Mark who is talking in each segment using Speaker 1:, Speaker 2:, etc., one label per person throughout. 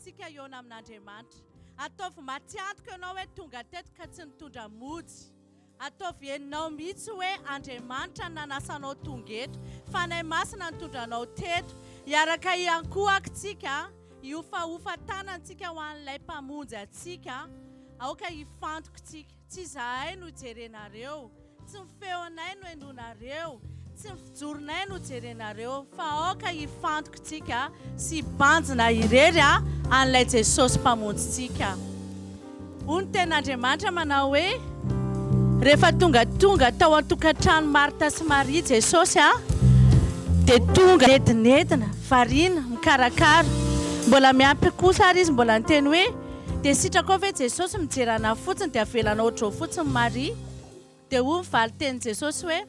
Speaker 1: tsika hihaona amin'Andriamanitra. Ataovy matiantoka ianao hoe tonga teto ka tsy nitondra mojy. Ataovy henonao mihitsy hoe Andriamanitra no nanasa anao tonga eto. Fanahy Masina nitondra anao teto. Hiaraka hiankohaka tsika, hihofahofa tanana tsika ho an'ilay Mpamonjy antsika. Aoka hifantoka tsika. Tsy izahay no jerenareo, tsy ny feonay no henoinareo, tsy ny fijoronay no jerenareo, fa aoka hifantoka tsika sy hibanjina irery an'ilay Jesosy Mpamonjintsika. Hoy ny Tenin'Andriamanitra manao hoe, Rehefa tonga tonga tao an-tokantranon'i Marta sy Maria Jesosy dia tonga niedinedina, variana, mikarakara. Mbola miampy kosa ary izy mbola niteny hoe, Dia sitrakao ve Jesosy mijery anah fotsiny dia avelanao ohatr'izao fotsiny Maria? Dia hoy ny valin-tenin'i Jesosy hoe,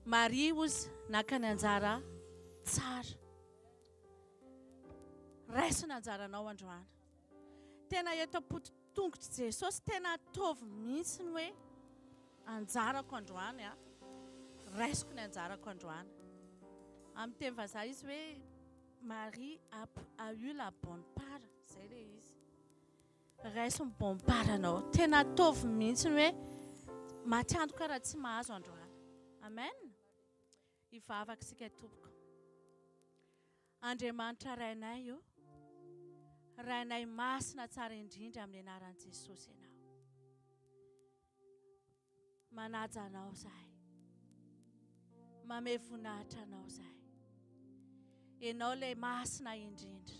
Speaker 1: Maria hozy naka ny anjara tsara. Raiso ny anjaranao androany. Tena eto am-poto-tongotr'i Jesosy, tena ataovy mihitsy ny hoe anjarako androany a. Raisiko ny anjarako androany. Amin'ny teny vazaha izy hoe Marie a a eu la bonne part, zay le izy. Raiso ny bonne part anao. Tena ataovy mihitsy ny hoe maty antoka raha tsy mahazo androany. Amen. Hivavaka isika tompoko. Andriamanitra Rainay o, Rainay masina tsara indrindra amin'ny anaran'i Jesosy ianao. Manaja anao izahay. Mamehy voninahitra anao izahay. Ianao ilay masina indrindra.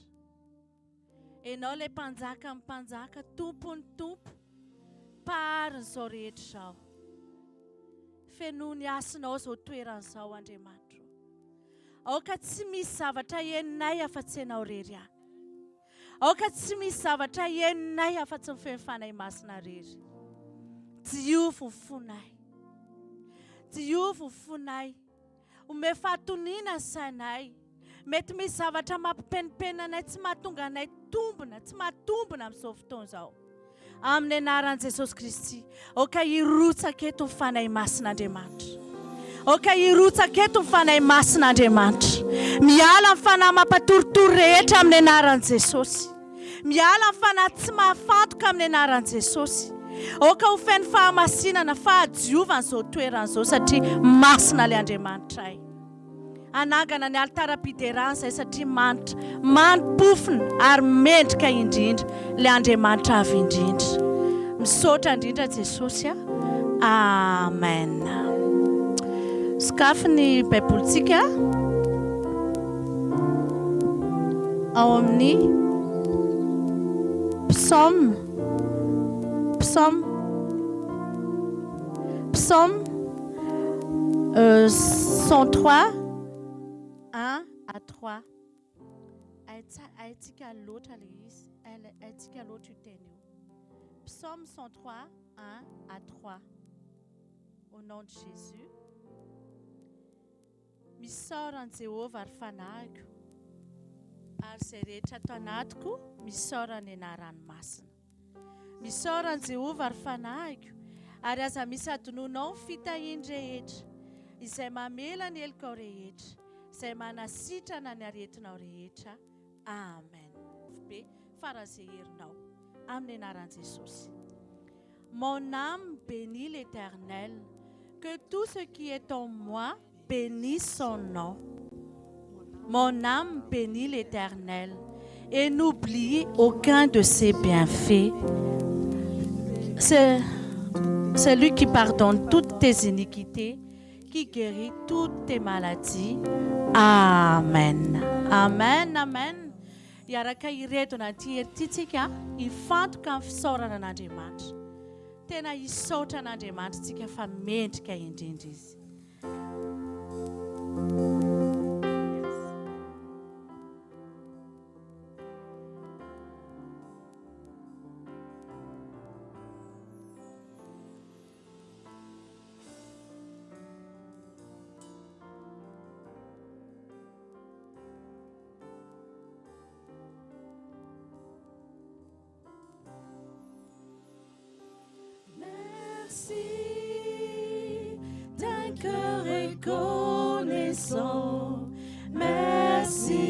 Speaker 1: Ianao ilay mpanjaka amin'ny mpanjaka, tompon'ny tompo, mpahary izao rehetra izao. Fenoy ny hasinao izao toerana izao, Andriamanitro. Aoka tsy misy zavatra henonay afa-tsy Ianao irery ihany. Aoka tsy misy zavatra henonay afa-tsy ny feon'ny Fanahy Masina irery. Diovy ny fonay. Diovy ny fonay. Omeo fahatoniana ny sainay. Mety misy zavatra mampipenimpenina anay tsy mahatonga anay tombina, tsy mahatombina amin'izao fotoana izao. Amin'ny anaran'i Jesosy Kristy, aoka hirotsaka eto ny Fanahy Masin'Andriamanitra. Aoka hirotsaka eto ny Fanahy Masin'Andriamanitra. Miala ny fanahy mampatoritory rehetra amin'ny anaran'i Jesosy. Miala ny fanahy tsy mahafantoka amin'ny anaran'i Jesosy. Aoka ho feno fahamasinana, fahadiovana izao toerana izao satria masina ilay Andriamanitray. Hanangana ny alitaram-piderana izay satria manitra, mani-pofona ary mendrika indrindra ilay Andriamanitra Avo Indrindra. Misaotra indrindra Jesosy a. Amen. Sokafy ny Baibolintsika ao amin'ny Psaume Psaume Psaume 103, 1 à 3. Haintsika loatra ilay izy, haintsika loatra io teny io. Psaume 103, 1 à 3. Au nom de Jésus. Misaora an'i Jehovah ry fanahiko, ary izay rehetra ato anatiko, misaora ny anarany masina. Misaora an'i Jehovah, ry fanahiko, ary aza misy hadinoinao ny fitahiany rehetra, izay mamela ny helokao rehetra, izay manasitrana ny aretinao rehetra. Amen. Be faran'izay herinao. Amin'ny anaran'i Jesosy. Mon âme bénit l'Éternel, que tout ce qui est en moi bénisse son nom. Mon âme bénit l'Éternel et n'oublie aucun de ses bienfaits. C'est celui qui pardonne toutes tes iniquités, qui guérit toutes tes maladies. Amen. Amen, amen. Hiaraka hiredona an'ity hery ity tsika, hifantoka amin'ny fisaorana an'Andriamanitra. Tena hisaotra an'Andriamanitra tsika fa mendrika indrindra izy.
Speaker 2: Merci d'un cœur reconnaissant. Merci.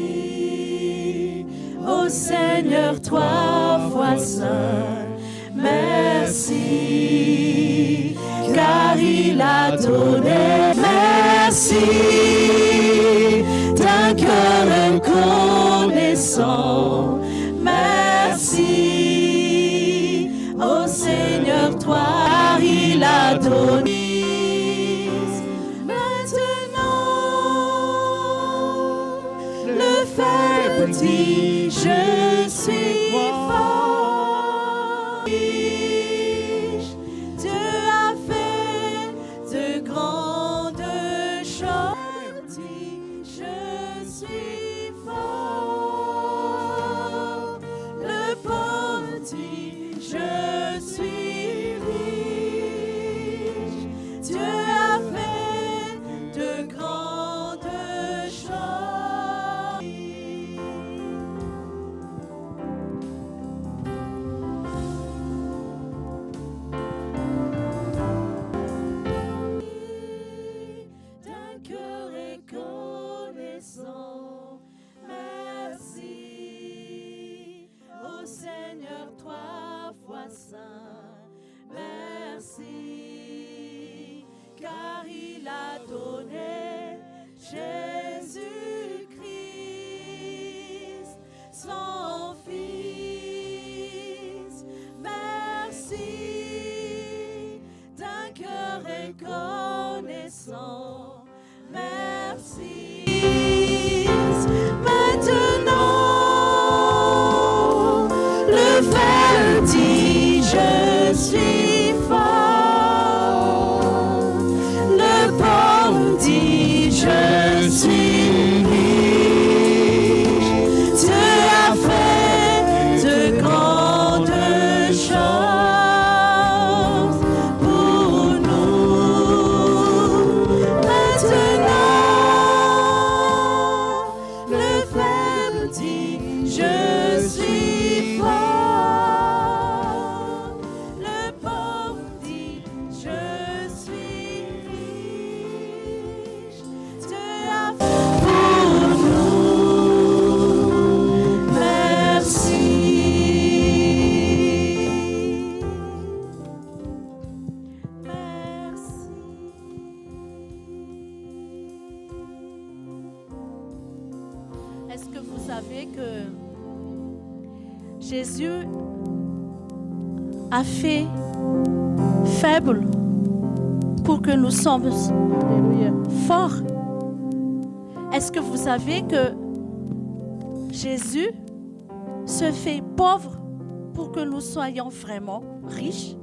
Speaker 2: Au Seigneur, trois fois saint, merci, car il a donné. Merci d'un cœur reconnaissant. Merci au Seigneur, toi, il a donné. Maintenant, le faible dit, je suis fort. Dieu a fait de grandes choses. Dit, je suis fort. Le pauvre dit, je suis riche. Dieu a fait de grandes choses. D'un cœur reconnaissant, merci au Seigneur trois fois saint, merci, car il a donné Jésus-Christ, son Fils. Merci d'un cœur reconnaissant. Merci. Maintenant, le faible dit, je suis fort. Le pauvre dit, je suis riche. Dieu a fait de grandes choses pour nous. Maintenant, le faible dit, je suis fort. Le pauvre dit, je suis riche. Dieu a fait pour nous. Merci. Merci.
Speaker 1: Est-ce que vous savez que Jésus a fait faible pour que nous sommes
Speaker 3: Alléluia.
Speaker 1: forts? Est-ce que vous savez que Jésus se fait pauvre pour que nous soyons vraiment riches?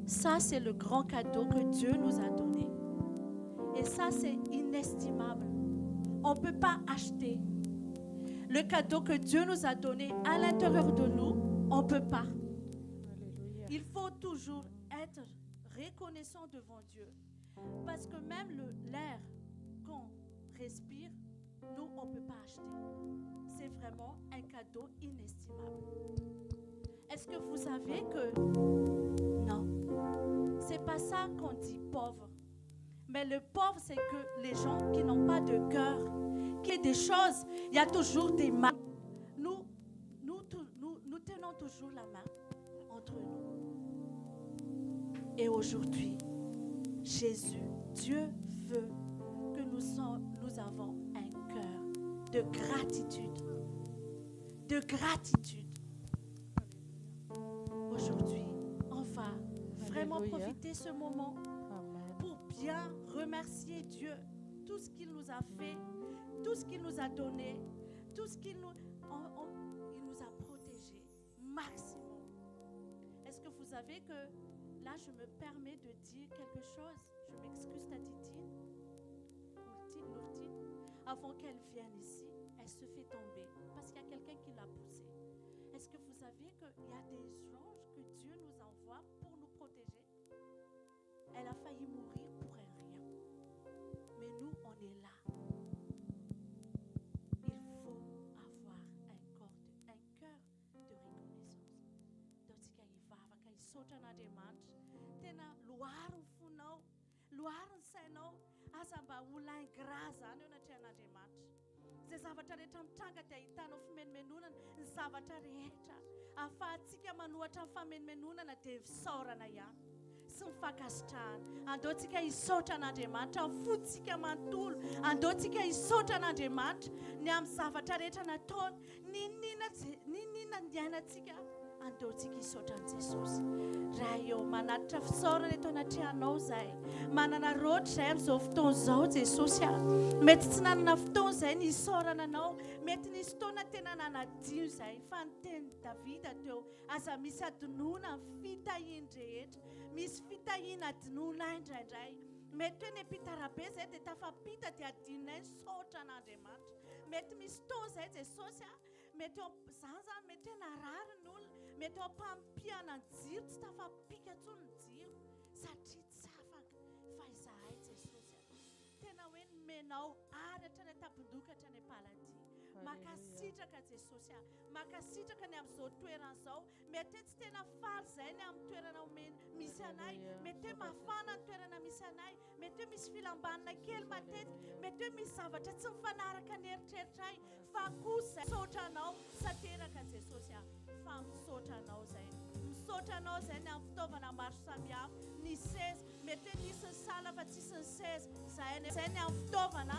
Speaker 1: Ça, c'est le grand cadeau que Dieu nous a donné. Et ça, c'est inestimable. On ne peut pas acheter. Le cadeau que Dieu nous a donné à l'intérieur de nous, on ne peut pas.
Speaker 3: Alléluia.
Speaker 1: Il faut toujours être reconnaissant devant Dieu. Parce que même l'air qu'on respire, nous, on ne peut pas acheter. C'est vraiment un cadeau inestimable. Est-ce que vous savez que non, c'est pas ça qu'on dit pauvre. Mais le pauvre, c'est que les gens qui n'ont pas de cœur, qui ont des choses, il y a toujours des mal. Nous, nous, nous, nous tenons toujours la main entre nous. Et aujourd'hui, Jésus, Dieu veut que nous avons un cœur de gratitude. De gratitude. Aujourd'hui, on va vraiment
Speaker 3: Alléluia.
Speaker 1: Profiter ce moment
Speaker 3: Amen.
Speaker 1: Pour bien remercier Dieu, tout ce qu'il nous a fait, tout ce qu'il nous a donné, tout ce qu'il nous, il nous a protégés maximum. Est-ce que vous savez que là, je me permets de dire quelque chose? Je m'excuse, Tatitine, Nourtine, Nourtine, avant qu'elle vienne ici, elle se fait tomber parce qu'il y a quelqu'un qui l'a poussée. Est-ce que vous savez qu'il y a des anges que Dieu nous envoie pour nous protéger? Elle a failli mourir pour un rien. Mais nous, on est là. Il faut avoir un cœur de reconnaissance. Donc, tsika hivavaka hisaotra an'Andriamanitra. Tena loaro ny fonao, loaro ny sainao, aza mba olona ingrat zany eo anatrehan'Andriamanitra. Zay zavatra rehetra mitranga dia ahitanao fimenomenonana. zavatra rehetra ahafahantsika manohatra ny famenomenonana dia ny fisaorana ihany sy ny fankasitrahana. Andao tsika hisaotra an'Andriamanitra amin'ny fontsika manontolo. Andao tsika hisaotra an'Andriamanitra ny amin'ny zavatra rehetra nataony. N'inon'inona n'inon'inona niainantsika, andao tsika hisaotra an'i Jesosy. Ray ô, manatitra fisaorana eto anatrehanao izahay. Manana roatra izahay amin'izao fotoana izao, Jesosy a. Mety tsy nanana fotoana izahay ny hisaorana anao. Mety nisy fotoana tena nanadino izahay. Fa ny tenin'i Davida teo, aza misy adinoina ny fitahiany rehetra. Misy fitahiana adinoinay indraindray. Mety hoe niampita arabe izahay dia tafampita dia adinonay nisaotra an'Andriamanitra. Mety misy fotoana izay Jesosy a, mety eo zany zany mety hoe narary ny olona, mety eo am-pampiana ny jiro tsy tafapika intsony ny jiro satria tsy afaka fa izahay Jesosy a, tena hoe nomenao ary hatrany an-tampon-doha ka hatrany am-paladia. Mankasitraka Jesosy a, mankasitraka ny amin'izao toerana izao. Mety hoe tsy tena faly izay ny amin'ny toerana omena misy anay, mety hoe mafana ny toerana misy anay, Mety hoe misy filam-banina kely matetika, mety hoe misy zavatra tsy mifanaraka ny eritreritray, fa kosa misaotra anao tanteraka Jesosy a, fa misaotra anao izay, misaotra anao izay ny amin'ny fitaovana maro samihafa, ny seza, mety hoe nisy ny salle fa tsisy ny seza, izay anefa izay ny amin'ny fitaovana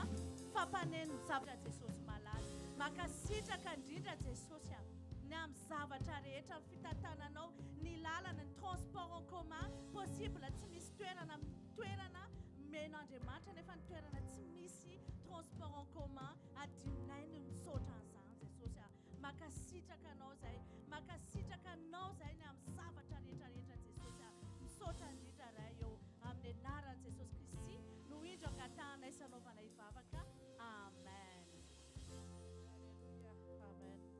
Speaker 1: fampaneno ny zavatra Jesosy malala, mankasitraka indrindra Jesosy a, ny amin'ny zavatra rehetra, ny fitantananao, ny lalana, ny transport en commun, possible tsy misy toerana. Toerana omen'Andriamanitra nefa ny toerana tsy misy transport en commun adinonay ny misaotra an'izany Jesosy a! Mankasitraka anao zay, mankasitraka anao zay ny amin'ny zavatra rehetra rehetra Jesosy a! Misaotra indrindra Ray ô! Amin'ny anaran'i Jesosy Kristy no indro angatahanay sy anaovanay vavaka. Amen.
Speaker 3: Alléluia. Amen.
Speaker 1: Alléluia.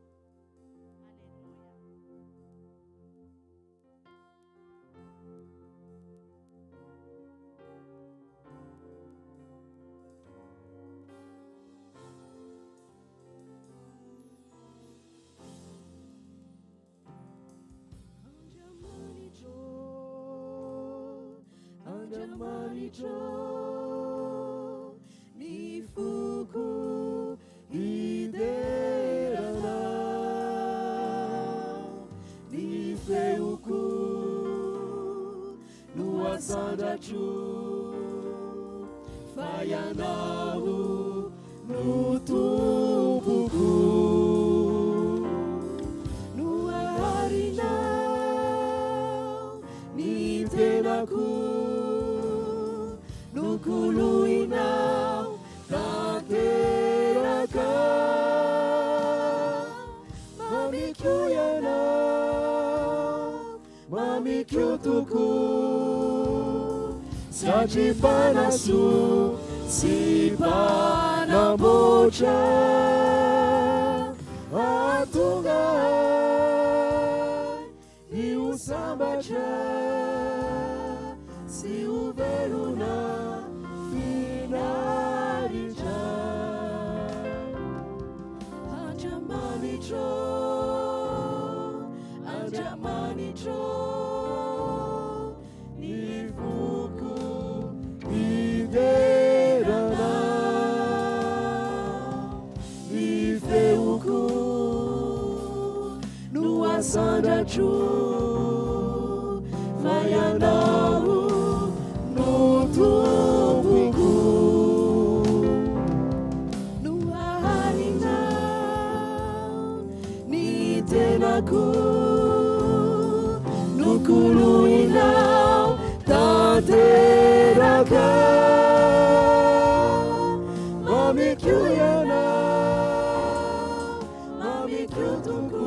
Speaker 2: Andriamanitro, ny foko hidera Anao, ny feoko no asandratro, fa Ianao no Tompoko. Noharinao ny tenako, nokoloinao Tanteraka Mamiko ianao Mamiko tokoa Satria mpanasoa sy mpanamboatra Hahatonga ahy Ny ho sambatra sy ho velona finaritra. Andriamanitro, Andriamanitro, ny foko hidera Anao, ny feoko. No asandratro fa ianao no tompoko. Noharinao ny tenako, nokoloinao tanteraka. Mamiko ianao. Mamiko Tompo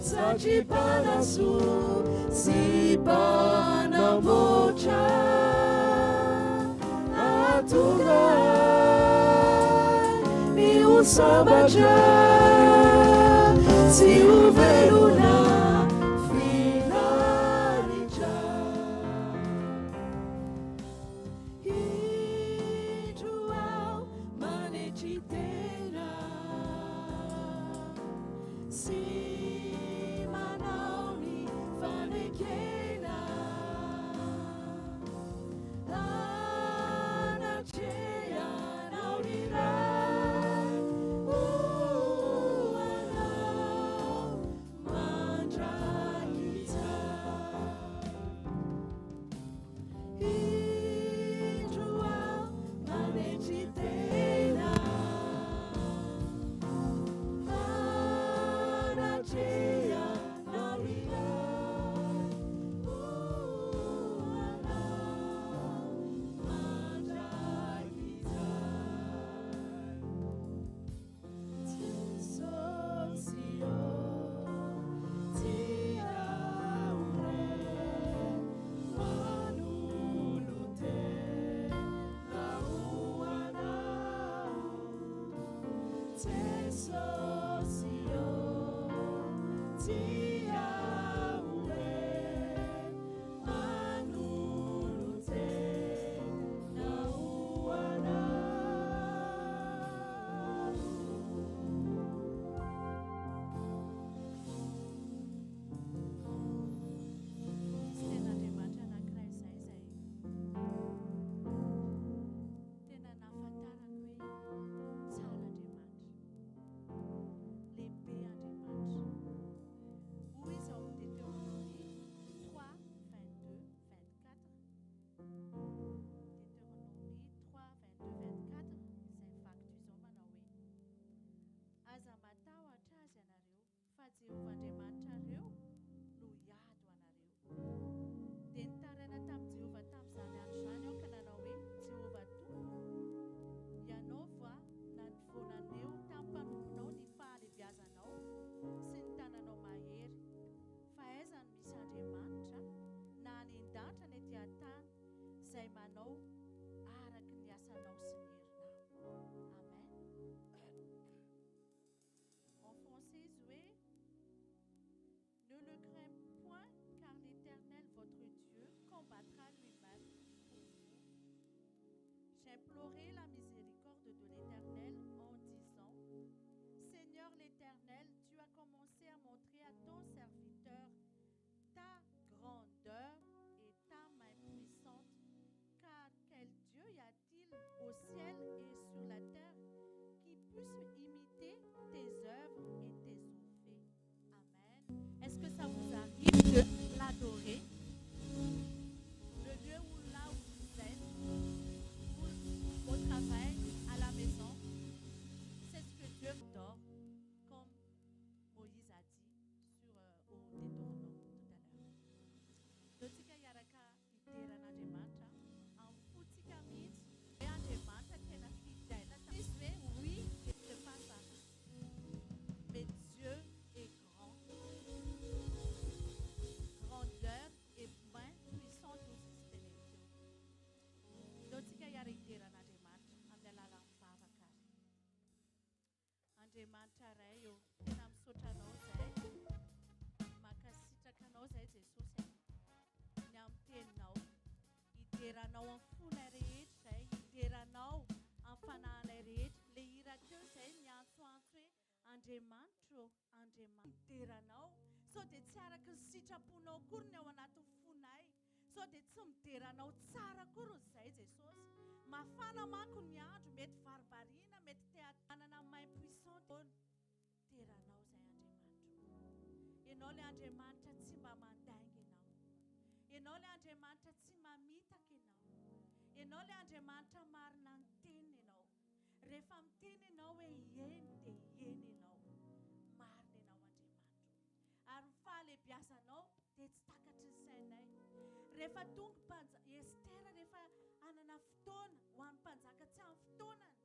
Speaker 2: satria mpanasoa sy mpanamboatra hahatonga ahy ny ho sambatra sy ho velona finaritra. Indro aho manetry tena sy manao ny fanekena anatrehanao ry Ray o. Jesosy ô, Tia hoe manolo-tena ho anao.
Speaker 1: Misy tena Andriamanitra anankiray izay izay tena nahafantarako hoe tsara Andriamanitra, lehibe Andriamanitra. Hoy izy ao amin'ny Deutéronomie 3, 22, 24. Deutéronomie 3, 22, 24, izay mivaky toy izao manao hoe, Aza matahotra azy ianareo, fa Jehovah Andriamanitrareo no hiady ho anareo. Dia nitaraina tamin'i Jehovah tamin'izany andro izany aho ka nanao hoe, Jehovah Tompo ô, Ianao va vao naneho tamin'ny mpanomponao ny fahalehibiazanao sy ny tananao mahery? Fa aiza no misy Andriamanitra, na any an-danitra na ety an-tany, izay manao araka ny asanao sy ny herinao? Amen. En français izy hoe, Ne le crains point, car l'Éternel votre Dieu combattra lui-même pour vous. J'implorai la miséricorde de l'Éternel en disant, Seigneur l'Éternel, tu as commencé à montrer à ton serviteur ta grandeur et ta main puissante, car quel Dieu y a-t-il au ciel et sur la terre qui puisse imiter tes œuvres et tes haut Amen. Est-ce que ça vous arrive de l'adorer? Le lieu où là où vous êtes, où, au travail, à la maison, c'est ce que Dieu adore, comme Moïse a dit sur, au Deutéronome tout à l'heure. Ndao tsika hiaraka hidera an'Andriamanitra amin'ny fontsika mihitsy hoe Andriamanitra tena fidèle. Izy hoe oui, c'est pas ça. Mais Dieu est grand. Grandeur et main puissante hoy izy teneny teo. Ndao tsika hiara hidera an'Andriamanitra amin'ny alalan'ny vavaka ary. Andriamanitra Ray ô, tena misaotra anao zahay, mankasitraka anao zahay Jesosy a, ny amin'ny teninao. Hidera anao amin'ny fonay rehetra zahay, hidera anao amin'ny fanahinay rehetra. Le hira teo izay miantsoantso hoe Andriamanitra ô, Andriamanitra. Midera anao. Sao dia tsy araka ny sitraponao akory ny ao anatin'ny fonay. Sao dia tsy midera anao tsara akory izay Jesosy. Mafana manko ny andro, mety varimbariana, mety te hanana main puissante foana. Dera anao izay Andriamanitra ô. Ianao ilay Andriamanitra tsy mba mandainga ianao. Ianao ilay Andriamanitra tsy mamitaka ianao. Ianao ilay Andriamanitra marina ny teniny ianao. Rehefa miteny ianao hoe eny dia eny ianao. Marina ianao Andriamanitra ô. Ary ny fahalehibiazanao dia tsy takatry ny sainay. Rehefa tonga mpanja, Estera rehefa hanana fotoana ho an'ny mpanjaka tsy amin'ny fotoanany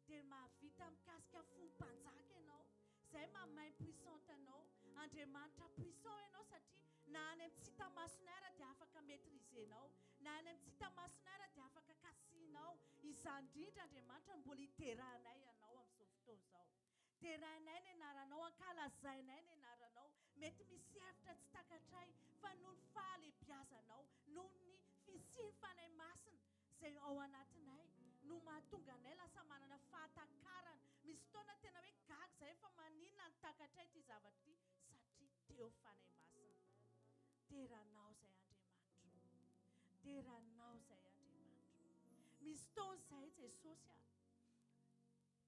Speaker 1: dia mahavita mikasika fo mpanjaka ianao. Izay maha main puissante anao. Andriamanitra puissant ianao satria na any amin'ny tsy hita masonay ara dia afaka maitriser-nao. Na any amin'ny tsy hita masonay ara dia afaka kasihinao. Izany indrindra Andriamanitra no mbola hiderahanay anao amin'izao fotoana izao. Derainay ny anaranao, ankalazainay ny anaranao. Mety misy hevitra tsy takatray fa noho ny fahalehibiazanao, noho ny fisian'ny Fanahy Masina izay ao anatinay no mahatonga anay lasa manana fahatakarana. Misy fotoana tena hoe gaga izahay fa maninona no takatray ity zavatra ity satria teo Fanahy Masina. Deranao izay Andriamanitro. Deranao izay Andriamanitro. Misy fotoana izay Jesosy a.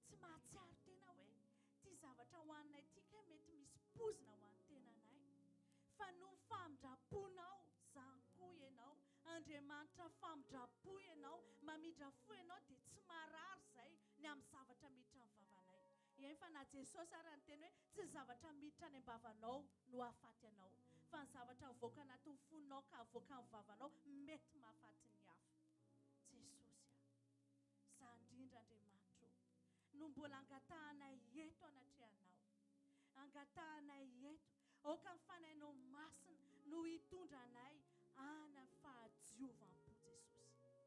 Speaker 1: Tsy mahatsiaro tena hoe ity zavatra hohaninay ity kay mety misy poizina ho an'ny tenanay. Fa noho ny famindram-ponao, izany koa ianao. Andriamanitra famindram-po ianao, mamindra fo ianao dia tsy marary izay ny amin'ny zavatra miditra amin'ny vavanay. Eny fa na Jesosy ara niteny hoe tsy ny zavatra miditra any am-bavanao no hahafaty anao, fa ny zavatra mivoaka anatin'ny fonao ka avoaka amin'ny vavanao mety mahafaty ny hafa. Jesosy a! Izany indrindra Andriamanitra ô, no mbola angatahanay eto anatrehanao. Angatahanay eto, aoka ny Fanahinao Masina no hitondra anay any amin'ny fahadiovam-po Jesosy.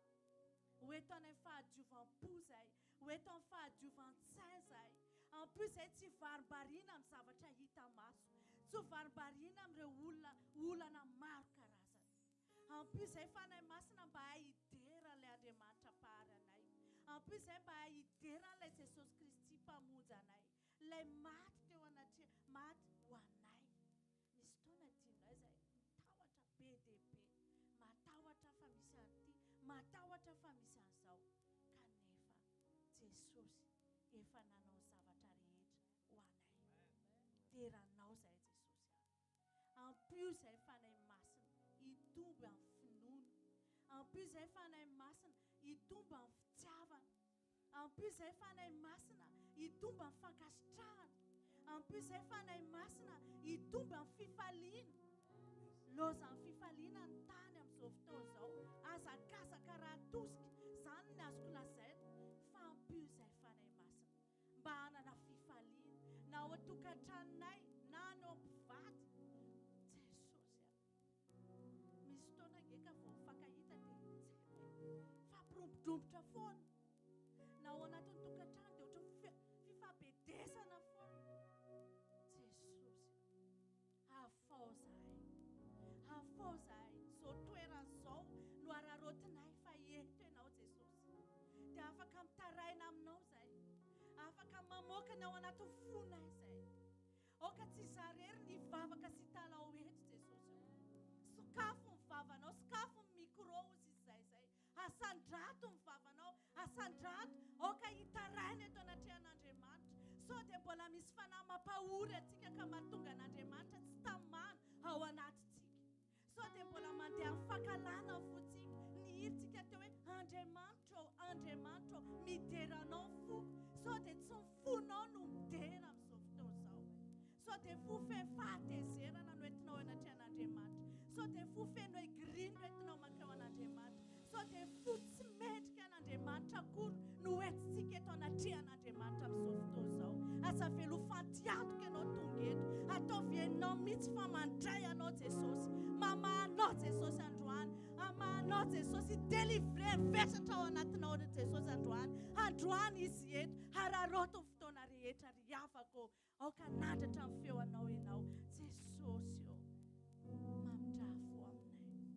Speaker 1: Ho eto any amin'ny fahadiovam-po izahay, ho eto amin'ny fahadiovan-tsaina izahay, amin'ny. Ampio izahay tsy hivarimbarina amin'ny zavatra hita maso, tsy ho varimbariana amin'ireo olona olana maro karazana. Ampio izahay Fanahy Masina mba hahay hidera an'ilay Andriamanitra Mpahary anay. Ampio izahay mba hahay hidera an'ilay Jesosy Kristy Mpamonjy anay, ilay maty teo anatreha, maty ho anay. Misy fotoana adinonay izahay mitahotra be dia be, matahotra fa misy an'ity, matahotra fa misy an'izao, kanefa Jesosy efa nanao ny zavatra rehetra ho anay. Deranao izahay Jesosy a. Ampio izahay Fanahy Masina hitombo amin'ny finoana. Ampio izahay Fanahy Masina hitombo amin'ny fitiavana. Ampio izahay Fanahy Masina hitombo amin'ny fankasitrahana. Ampio izahay Fanahy Masina hitombo amin'ny fifaliana. Lozan'ny fifaliana ny tany amin'izao fotoana izao. Hazakazaka raha tosika, izany ny azoko lazaina, fa ampio izahay Fanahy Masina mba hanana fifaliana na ao an-tokantranonay na any ao mpivady. Jesosy a! Misy fotoana ange ka vao mifankahita dia tsy haiko e, fampirobodrobotra foana. Na ao anatin'ny tokantrano dia ohatran'ny fifabedesana foana. Jesosy, hafao zahay. Hafao zahay. Izao toerana izao no araraotinay fa eto ianao Jesosy. Dia afaka mitaraina aminao zahay. Afaka mamoaka ny ao anatin'ny fonay zahay. Aoka tsy izaho irery ny hivavaka sy hitalaho eto Jesosy ô. Sokafo ny vavanao, sokafo ny micro hozy izy izay izay. Asandrato ny vavanao, asandrato, aoka hitaraina eto anatrehan'Andriamanitra. Sao dia mbola misy fanahy mampahory antsika ka mahatonga an'Andriamanitra tsy tamana ao anatintsika. Sao dia mbola mandeha amin'ny fankahalana ny fontsika? Nihirintsika teo hoe, Andriamanitra ô, Andriamanitra ô, midera Anao ny foko. Sao dia tsy ny fonao no midera amin'izao fotoana izao? Sao dia fo feno fahatezerana no entinao eo anatrehan'Andriamanitra? Sao dia fo feno aigri no entinao mankeo an'Andriamanitra? Sao dia fo tsy mendrika an'Andriamanitra akory no entintsika eto anatrehan'Andriamanitra amin'izao fotoana izao. Aza avela ho fantiantoka ianao tonga eto. Ataovy henonao mihitsy fa mandray anao Jesosy. Mamaha anao Jesosy androany. Hamaha anao Jesosy. Hi-délivrer ny vesatra ao anatinao Jesosy androany. Androany Izy eto. Hararaoty ny fotoana rehetra ry havako ô. Aoka hanandratra ny feo anao ianao. Jesosy ô, mamindrà fo aminay.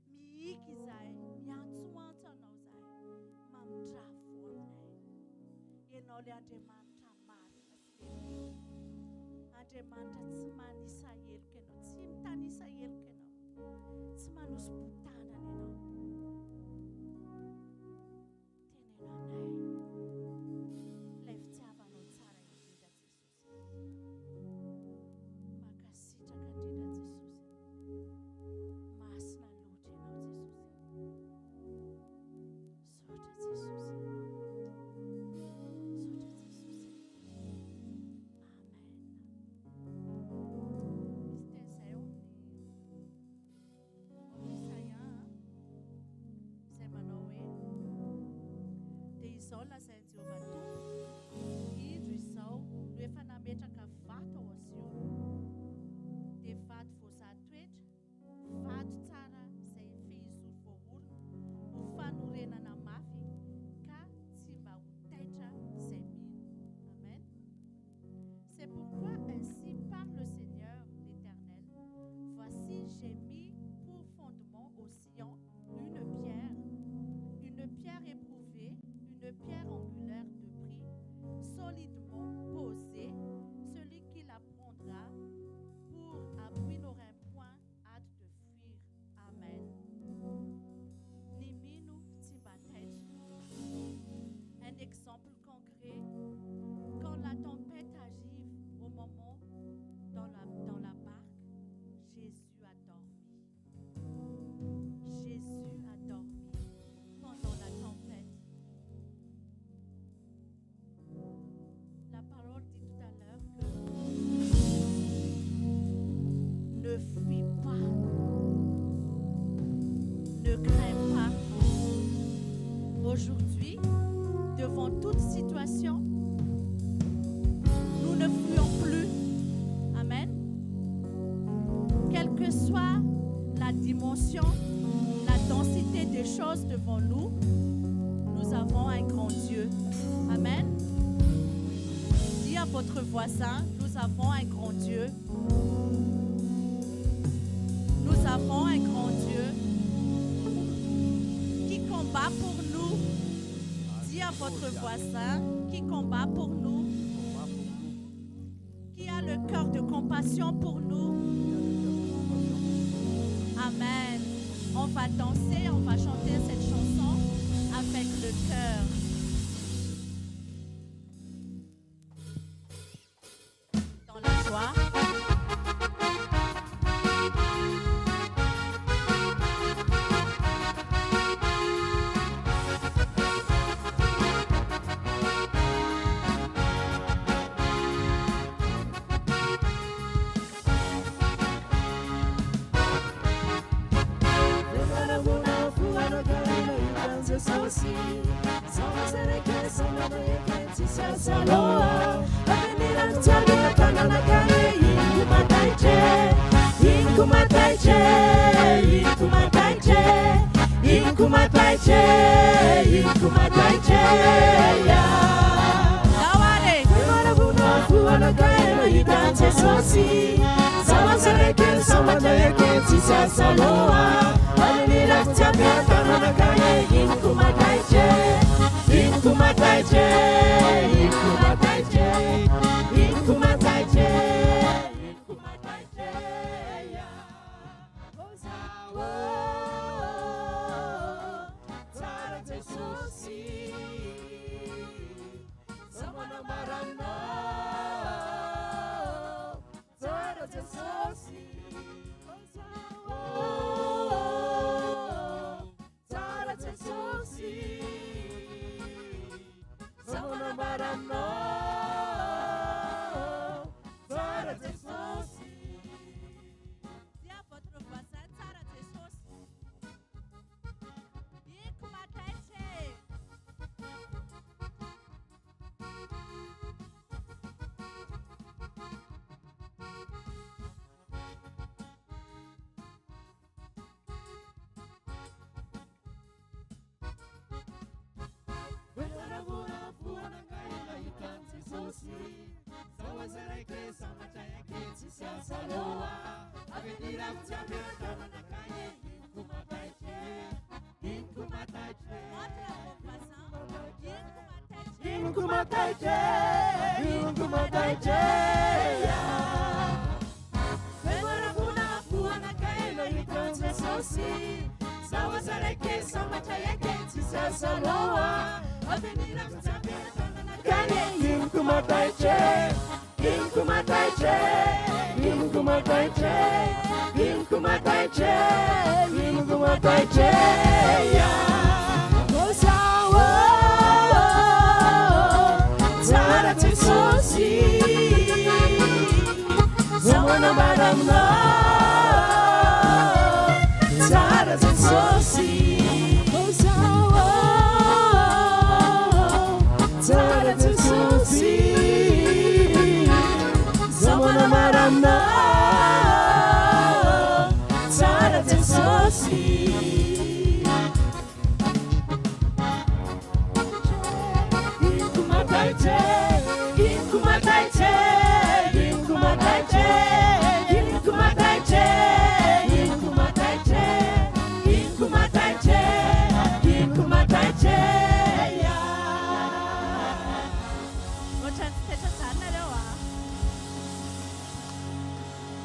Speaker 1: Mihiky izahay, miantsoantso anao izahay. Mamindrà fo aminay. Ianao ilay Andriamanitra marina sy lehibe. Andriamanitra tsy manisa heloka ianao, tsy mitanisa heloka ianao. Tsy manosi-botanana ianao. Teneno anay ilay fitiavanao tsara indrindra Jesosy a. Mankasitraka indrindra Jesosy a. Masina loatra ianao Jesosy a. Misaotra Jesosy a. Misaotra Jesosy a. Amen. Misy teny izay ao amin'ny Isaia izay manao hoe, Dia izao lazain'i Jehovah Tompo, Indro izao no efa nametraka vato ao Ziona, dia vato voazaha toetra, vato tsara izay fehizoro voaorina ho fanorenana mafy, ka tsy mba ho taitra izay mino. Amen. C'est pourquoi ainsi parle le Seigneur l'Éternel, Voici, j'ai mis pour fondement au Sion une pierre, une pierre éprouvée, une pierre angulaire de prix, solidement posée. Celui qui la prendra pour appui n'aura point hâte de fuir. Amen. Ny mino tsy mba taitra. Un exemple concret, quand la tempête arrive au moment dans la, dans la barque, Jésus a dormi. Jésus a dormi pendant la tempête. La parole dit tout à l'heure que ne fuis pas, ne crains pas. Aujourd'hui, devant toute situation, nous ne fuyons plus. Amen. Quelle que soit la dimension, la densité des choses devant nous, nous avons un grand Dieu. Amen. votre voisin, nous avons un grand Dieu. Nous avons un grand Dieu qui combat pour nous. Dis à votre voisin qui combat pour nous, qui a le cœur de compassion pour nous. Amen. On va danser, on va chanter cette chanson avec le cœur. Dans la joie. Ndao ary. Dis à votre voisin, tsara Jesosy. Iko mataitse. Montre à vos voisins. Iko mataitse.
Speaker 2: Iko mataitse, iko mataitse, iko mataitse, iko mataitse, iko mataitse, ya. Ozaho, tsara Jesosy, zaho manambara aminao, tsara Jesosy. Ozaho, tsara Jesosy, zaho manambara aminao, tsara Jesosy. Iko mataitse, iko mataitse, iko mataitse, iko mataitse, iko mataitse, iko mataitse, iko mataitse, ya.
Speaker 1: Ohatran'ny tsy taitra zany nareo a.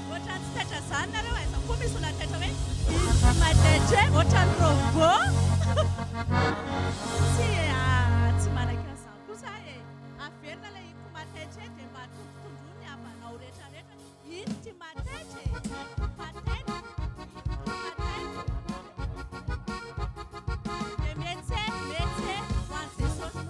Speaker 1: Ohatran'ny tsy taitra zany nareo aiza koa misy olona taitra hoe iko mataitse ohatran'ny robot. Tsy ah, tsy manaiky an'izany kosa e. Averina ilay iko mataitse dia mba tondrotondro ny havanao rehetrarehetra. Ino ty mataitse? Mataitse. Ino mataitse? Dia mihetse, mihetse ho an'i Jesosy.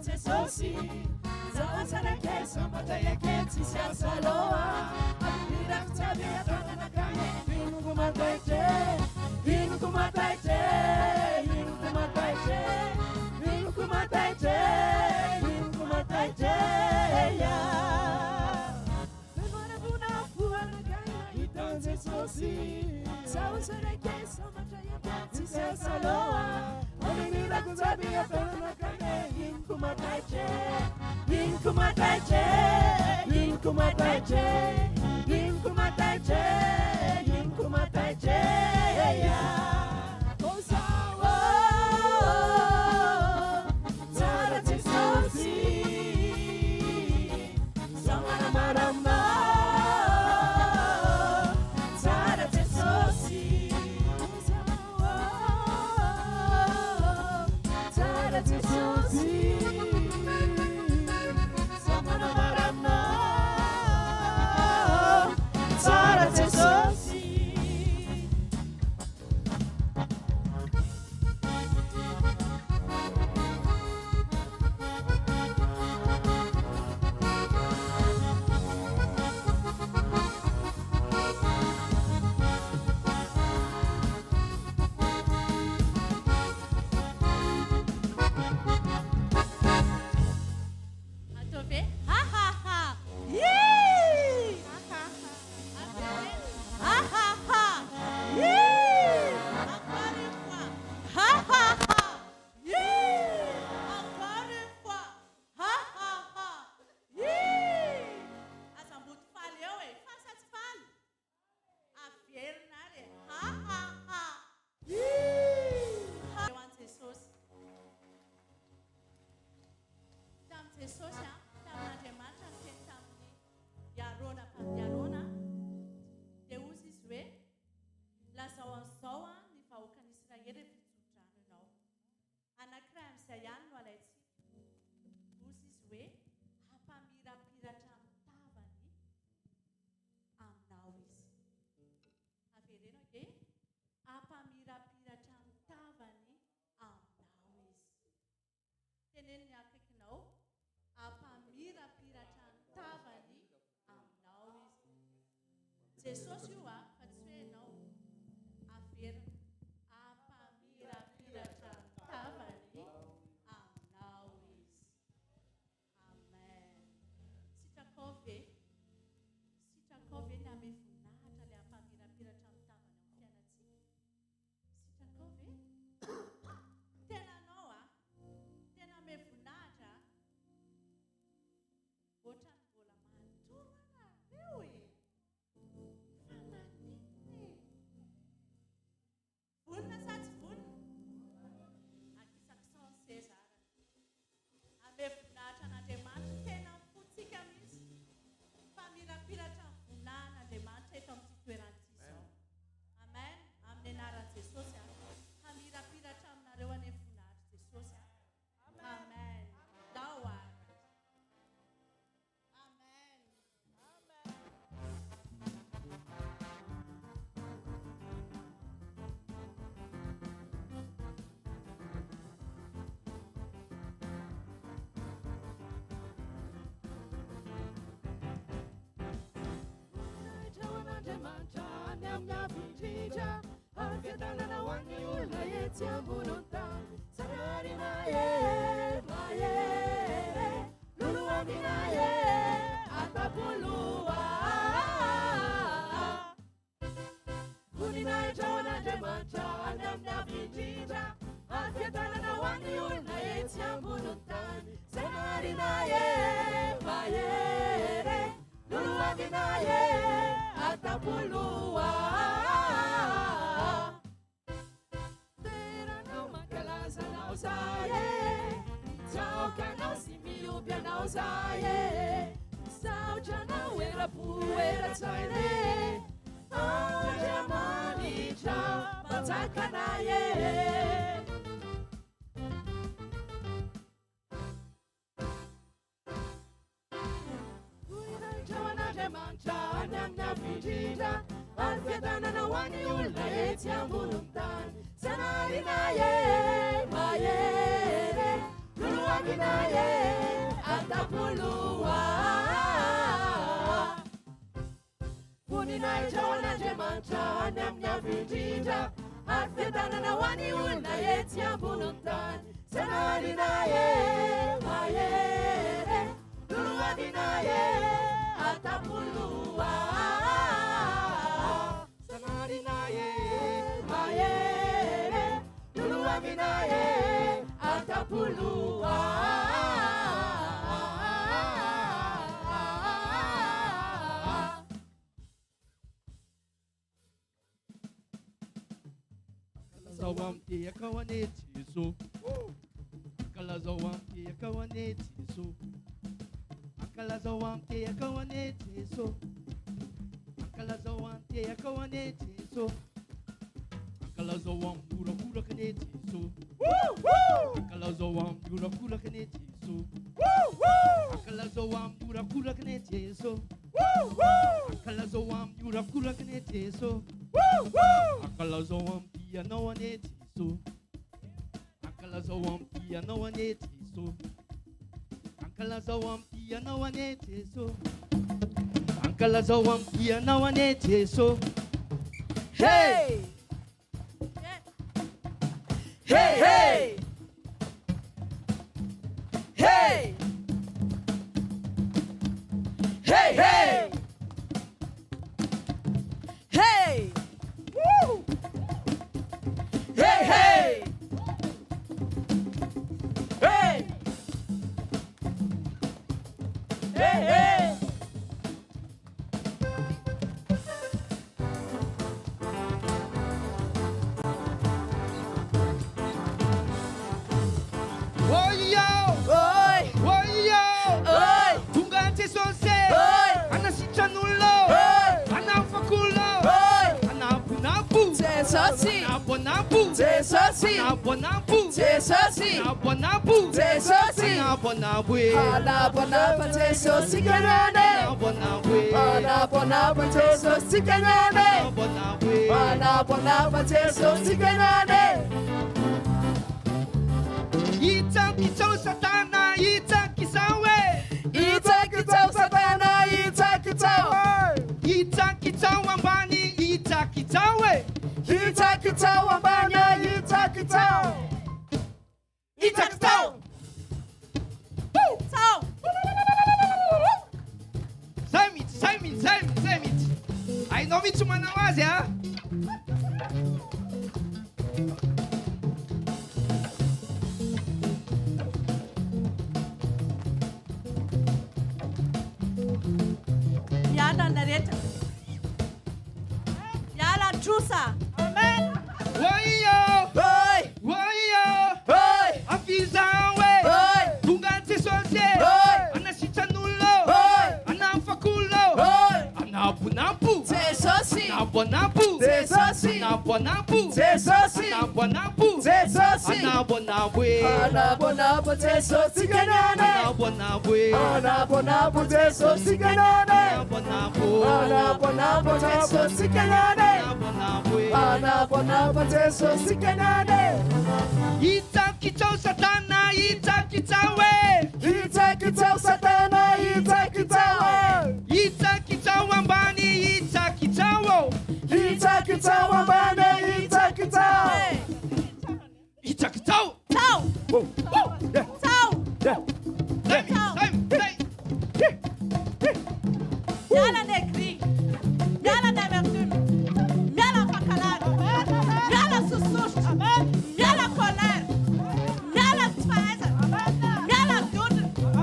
Speaker 2: Jesosy, zaho tsara kely sambatra eke tsisy asa loha avirako tsy avy tananakay inoko mataitse, inoko mataitse, inoko mataitse, inoko mataitse, inoko mataitse, ya. Jesosy Tsara Jesosy Tsara Jesosy Zaho manambara aminao Tsara Jesosy.
Speaker 1: Ataovy hoe ha ha ha! Ii! Ataovy hoe ha ha ha! Ii! Encore une fois! Ha ha ha! Ii! Encore une fois! Ha ha ha! Ii! Aza mody faly eo e! Faly sa tsy faly? Averina ary e! Ha ha ha! Ii! Ha! Eo an'i Jesosy. Tamin'i Jesosy, tamin'Andriamanitra niteny tamin'i Arona, Arona, dia hozy izy hoe, Lazao an'izao ny vahoakan'Israely rehefa hitso-drano ianao. Anankiray amin'izay ihany no alaintsika. Hozy izy hoe, Hampamirapiratra amin'ny tavany aminao izy. Avereno ange, Hampamirapiratra amin'ny tavany aminao izy. Teneno ny akaikinao, hampamirapiratra ny tavany aminao izy. Jesosy io a, fa tsy hoe ianao. Averina, hampamirapiratra ny tavany aminao izy. Amen. Sitrakao ve? Sitrakao ve ny hamehy voninahitra ilay hampamirapiratra ny tavany amin'ny fiainantsika? Sitrakao ve? Tena anao a! Tena ame voninahitra a! Ohatran'ny mbola matory nareo e! Fa maninona e? Vonona sa tsy vonona? Akisakisao ny seza ary. Ame voninahitra an'Andriamanitra tena amin'ny fontsika mihitsy. Famirapiratra ny voninahin'Andriamanitra eto amin'ity toerana ity izao. Amen. Amin'ny anaran'i Jesosy a. Hamirapiratra aminareo anie ny voninahitr'i Jesosy a. Amen. Ndao ary. Amen.
Speaker 2: Voninahitra ho an'Andriamanitra any amin'ny avo indrindra, ary fiadanana ho an'ny olona etsy ambonin'ny tany. Zanahary mahery, mahery, lolohavina e, atapoloha. Voninahitra ho an'Andriamanitra any amin'ny avo indrindra, ary fiadanana ho an'ny olona etsy ambonin'ny tany. Zanahary mahery, mahery, lolohavina e, atapoloha. Toeranao mankalaza anao zahay e, mitsaoka anao sy mihoby anao zahay e, misaotra anao era-po era-tsaina e, Andriamanitra mpanjakanay e. Voninahitra ho an'Andriamanitra any amin'ny avo indrindra, ary fiadanana ho an'ny olona etsy ambonin'ny tany. Zanahary e, mahery, lolohavina e, atapoloha. Voninahitra ho an'Andriamanitra any amin'ny avo indrindra, ary fiadanana ho an'ny olona etsy ambonin'ny tany. Zanahary e, mahery, lolohavina e, atapoloha. Anapolo
Speaker 4: Ankalazao amin'ny tehaka ao anie Jeso. Ankalazao amin'ny tehaka ao anie Jeso. Ankalazao amin'ny tehaka ao anie Jeso. Ankalazao amin'ny tehaka ao anie Jeso. Ankalazao amin'ny horakoraka anie Jeso. Ankalazao amin'ny horakoraka anie Jeso. Ankalazao amin'ny horakoraka anie Jeso. Ankalazao amin'ny horakoraka anie Jeso. Ankalazao amin'ny dianao anie Jeso. Ankalazao amin'ny dianao anie Jeso. Ankalazao amin'ny dianao anie Jeso. Ankalazao amin'ny dianao anie Jeso.
Speaker 2: Hey! Hey hey! Hey! Hey hey! Hey! Woo! Hey hey! Hey! Hey hey!
Speaker 4: Oio!
Speaker 2: Oi!
Speaker 4: Oio!
Speaker 2: Oi!
Speaker 4: Tonga Jesosy!
Speaker 2: Oi!
Speaker 4: Anasitran'olona!
Speaker 2: Oi!
Speaker 4: Anafak'olona!
Speaker 2: Oi!
Speaker 4: Anaponampo!
Speaker 2: Jesosy!
Speaker 4: Anaponampo!
Speaker 2: Jesosy!
Speaker 4: Anaponampo!
Speaker 2: Jesosy!
Speaker 4: Anaponampo!
Speaker 2: Jesosy!
Speaker 4: Anaponampo e!
Speaker 2: Anaponampo Jesosy kanane!
Speaker 4: Anaponampo e!
Speaker 2: Anaponampo Jesosy kanane!
Speaker 4: Anaponampo e!
Speaker 2: Anaponampo Jesosy kanane!
Speaker 4: Itsakitsao Satana, itsakitsao e!
Speaker 2: Itsakitsao Satana, itsakitsao!
Speaker 4: Itsakitsao ambany, itsakitsao e!
Speaker 2: Itsakitsao ambany, itsakitsao!
Speaker 4: Itsakitsao!
Speaker 1: Tsao!
Speaker 4: Zay mihitsy, zay mihitsy, zay mihitsy, zay mihitsy. Hainao mihitsy manao azy a!
Speaker 1: Miala ny rehetra. Miala ny trosa. Amen.
Speaker 4: Oio!
Speaker 2: Oi!
Speaker 4: Oio!
Speaker 2: Oi!
Speaker 4: Avizao e!
Speaker 2: Oi!
Speaker 4: Tonga Jesosy e!
Speaker 2: Oi!
Speaker 4: Anasitran'olona!
Speaker 2: Oi!
Speaker 4: Anafak'olona!
Speaker 2: Oi!
Speaker 4: Anaponampo!
Speaker 2: Jesosy!
Speaker 4: Anaponampo!
Speaker 2: Jesosy!
Speaker 4: Anaponampo!
Speaker 2: Jesosy!
Speaker 4: Anaponampo!
Speaker 2: Jesosy!
Speaker 4: Anaponampo e!
Speaker 2: Anaponampo Jesosy kanane!
Speaker 4: Anaponampo e!
Speaker 2: Anaponampo Jesosy kanane!
Speaker 4: Anaponampo!
Speaker 2: Anaponampo Jesosy kanane!
Speaker 4: Anaponampo e!
Speaker 2: Anaponampo Jesosy kanane!
Speaker 4: Itsakitsao Satana, itsakitsao e!
Speaker 2: Itsakitsao Satana, itsakitsao!
Speaker 4: Itsakitsao ambany, itsakitsao!
Speaker 2: Itsakitsao ambany, itsakitsao!
Speaker 4: Itsakitsao!
Speaker 1: Tsao! Tsao!
Speaker 4: Zay mihitsy, zay, zay!
Speaker 1: Miala ny aigri. Miala ny amertume. Miala ny fankahalana. Miala ny sososotra. Miala ny colère. Miala ny tsy fahaizana. Miala ny dondrona.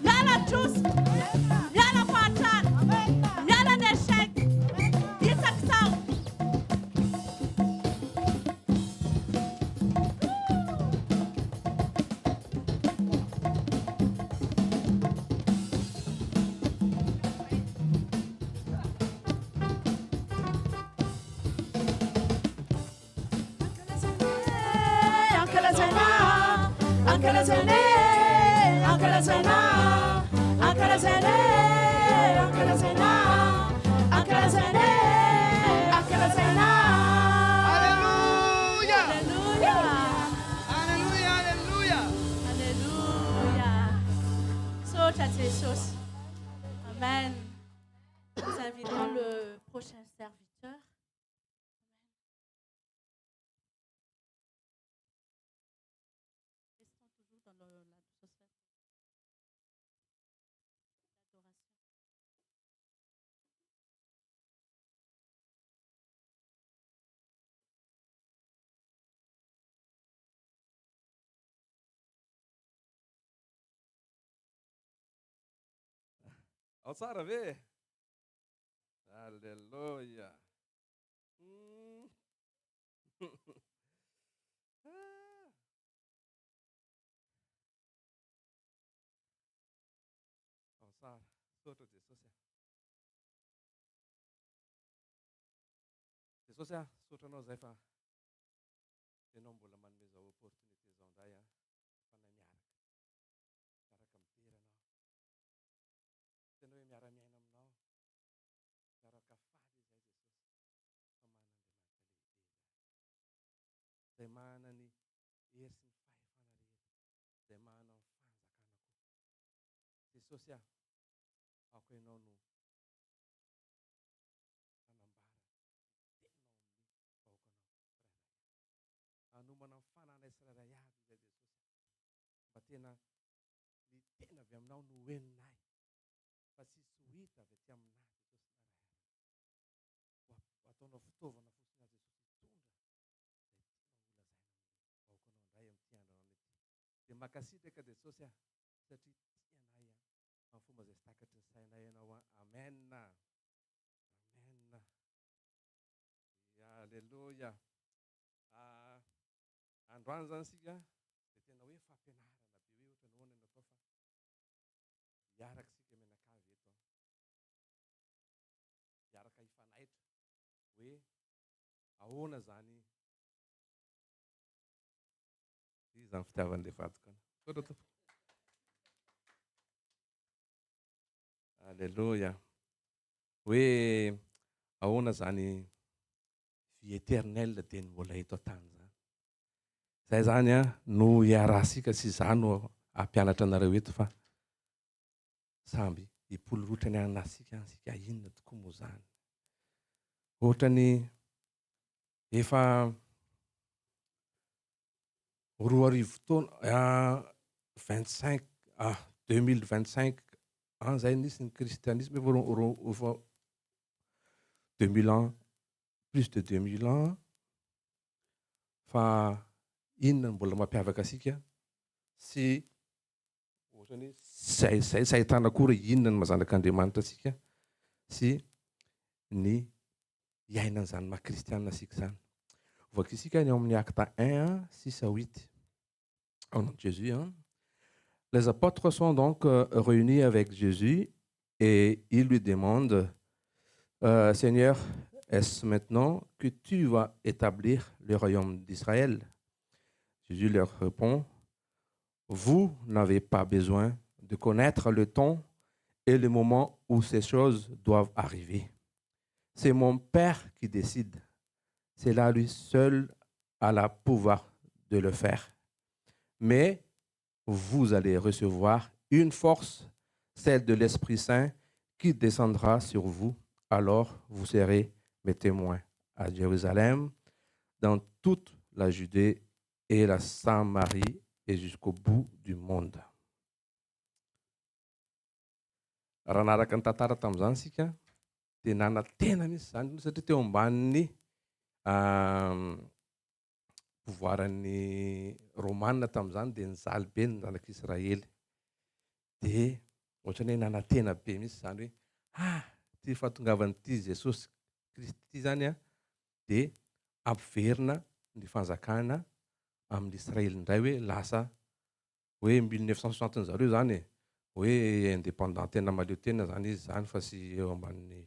Speaker 1: Miala ny trosa. Miala ny fahantrana. Miala ny échec. Itsakitsao.
Speaker 2: Ankalazaina, ankalazaina, ankalazaina, ankalazaina, ankalazaina, ankalazaina, ankalazaina.
Speaker 4: Alléluia!
Speaker 1: Alléluia.
Speaker 4: Alléluia, alléluia!
Speaker 1: Alléluia. Misaotra Jesosy. Amen. Nous invitons le prochain serviteur. Restons toujours dans l'atmosphère d'adoration.
Speaker 5: Ao tsara ve? Alléluia. Ao tsara. Misaotra Jesosy a. Jesosy a, misaotra anao zay fa ianao mbola manome zao opportunité zao indray a. Fanay miaraka. Miaraka midera anao. Tena hoe miara-miaina aminao. Miaraka faly izay Jesosy. Fa manana Andriamanitra lehibe izay. Izay manana ny hery sy ny fahefana rehetra. Izay manana ny fanjakana koa. Jesosy a, aoka ianao no hanambara ny teninao amin'ny vahoakanao tsirairay avy. Hanomana ny fananay tsirairay avy izay Jesosy a. Mba tena ny teny avy aminao no henonay fa tsisy ho hita avy aty aminà Jesosy na ray ara. Ho ataonao fitaovana fotsiny aho Jesosy hitondra izay tianao holazaina amin'ny vahoakanao indray amin'ity andronao ity. Dia mankasitraka Jesosy a satria tia anay a amin'ny fomba izay tsy takatry ny sainay ianao a. Amen. Amen. Alléluia. Ah, androany zany sika dia tena hoe fampianarana be hoe ohatran'ny ahoana no atao fa hiaraka isika mianakavy eto an. Hiaraka hifanaitra hoe ahoana zany izany fitiavan'ilay vadiko ana. Misaotra tompoko. Alléluia. Hoe ahoana zany vie éternelle dia ny mbola eto an-tany zany. Zay zany an no iarahasika sy za no hampianatra anareo eto fa samby hipololotra ny anasika any sika inona tokoa moa zany. Ohatrany efa 2000 taona 25 ah 2025 ans zay nisy ny christianisme efa efa 2000 ans plus de 2000 ans fa inona no mbola mampiavaka antsika sy ohatrany hoe zay zay tsy ahitana akory inona ny maha zanak'Andriamanitra antsika sy ny iainan'izany maha kristianina antsika izany. Voakisika ny ao amin'ny Acte 1 6 à 8. Au nom de Jésus. Hein. Les apôtres sont donc euh, réunis avec Jésus et ils lui demandent, euh, Seigneur, est-ce maintenant que tu vas établir le royaume d'Israël Jésus leur répond, Vous n'avez pas besoin de connaître le temps et le moment où ces choses doivent arriver. C'est mon Père qui décide. C'est là lui seul a la pouvoir de le faire. Mais vous allez recevoir une force, celle de l'Esprit Saint, qui descendra sur vous. Alors vous serez mes témoins à Jérusalem, dans toute la Judée et la Samarie et jusqu'au bout du monde. Raha naraka ny tantara tamin'izany isika dia nanantena mihitsy izany satria teo ambanin'ny pouvoiran'ny Romana tamin'izany dia nijaly be ny zanak'Israely. Dia ohatran'ny hoe nanantena be mihitsy izany hoe ah ity fahatongavan'ity Jesosy Kristy ity izany an dia hampiverina ny fanjakana amin'ny Israely indray hoe lasa hoe 1960 ny zareo zany e, hoe indépendant tena mahaleo tena zany izy zany fa tsy eo ambanin'ny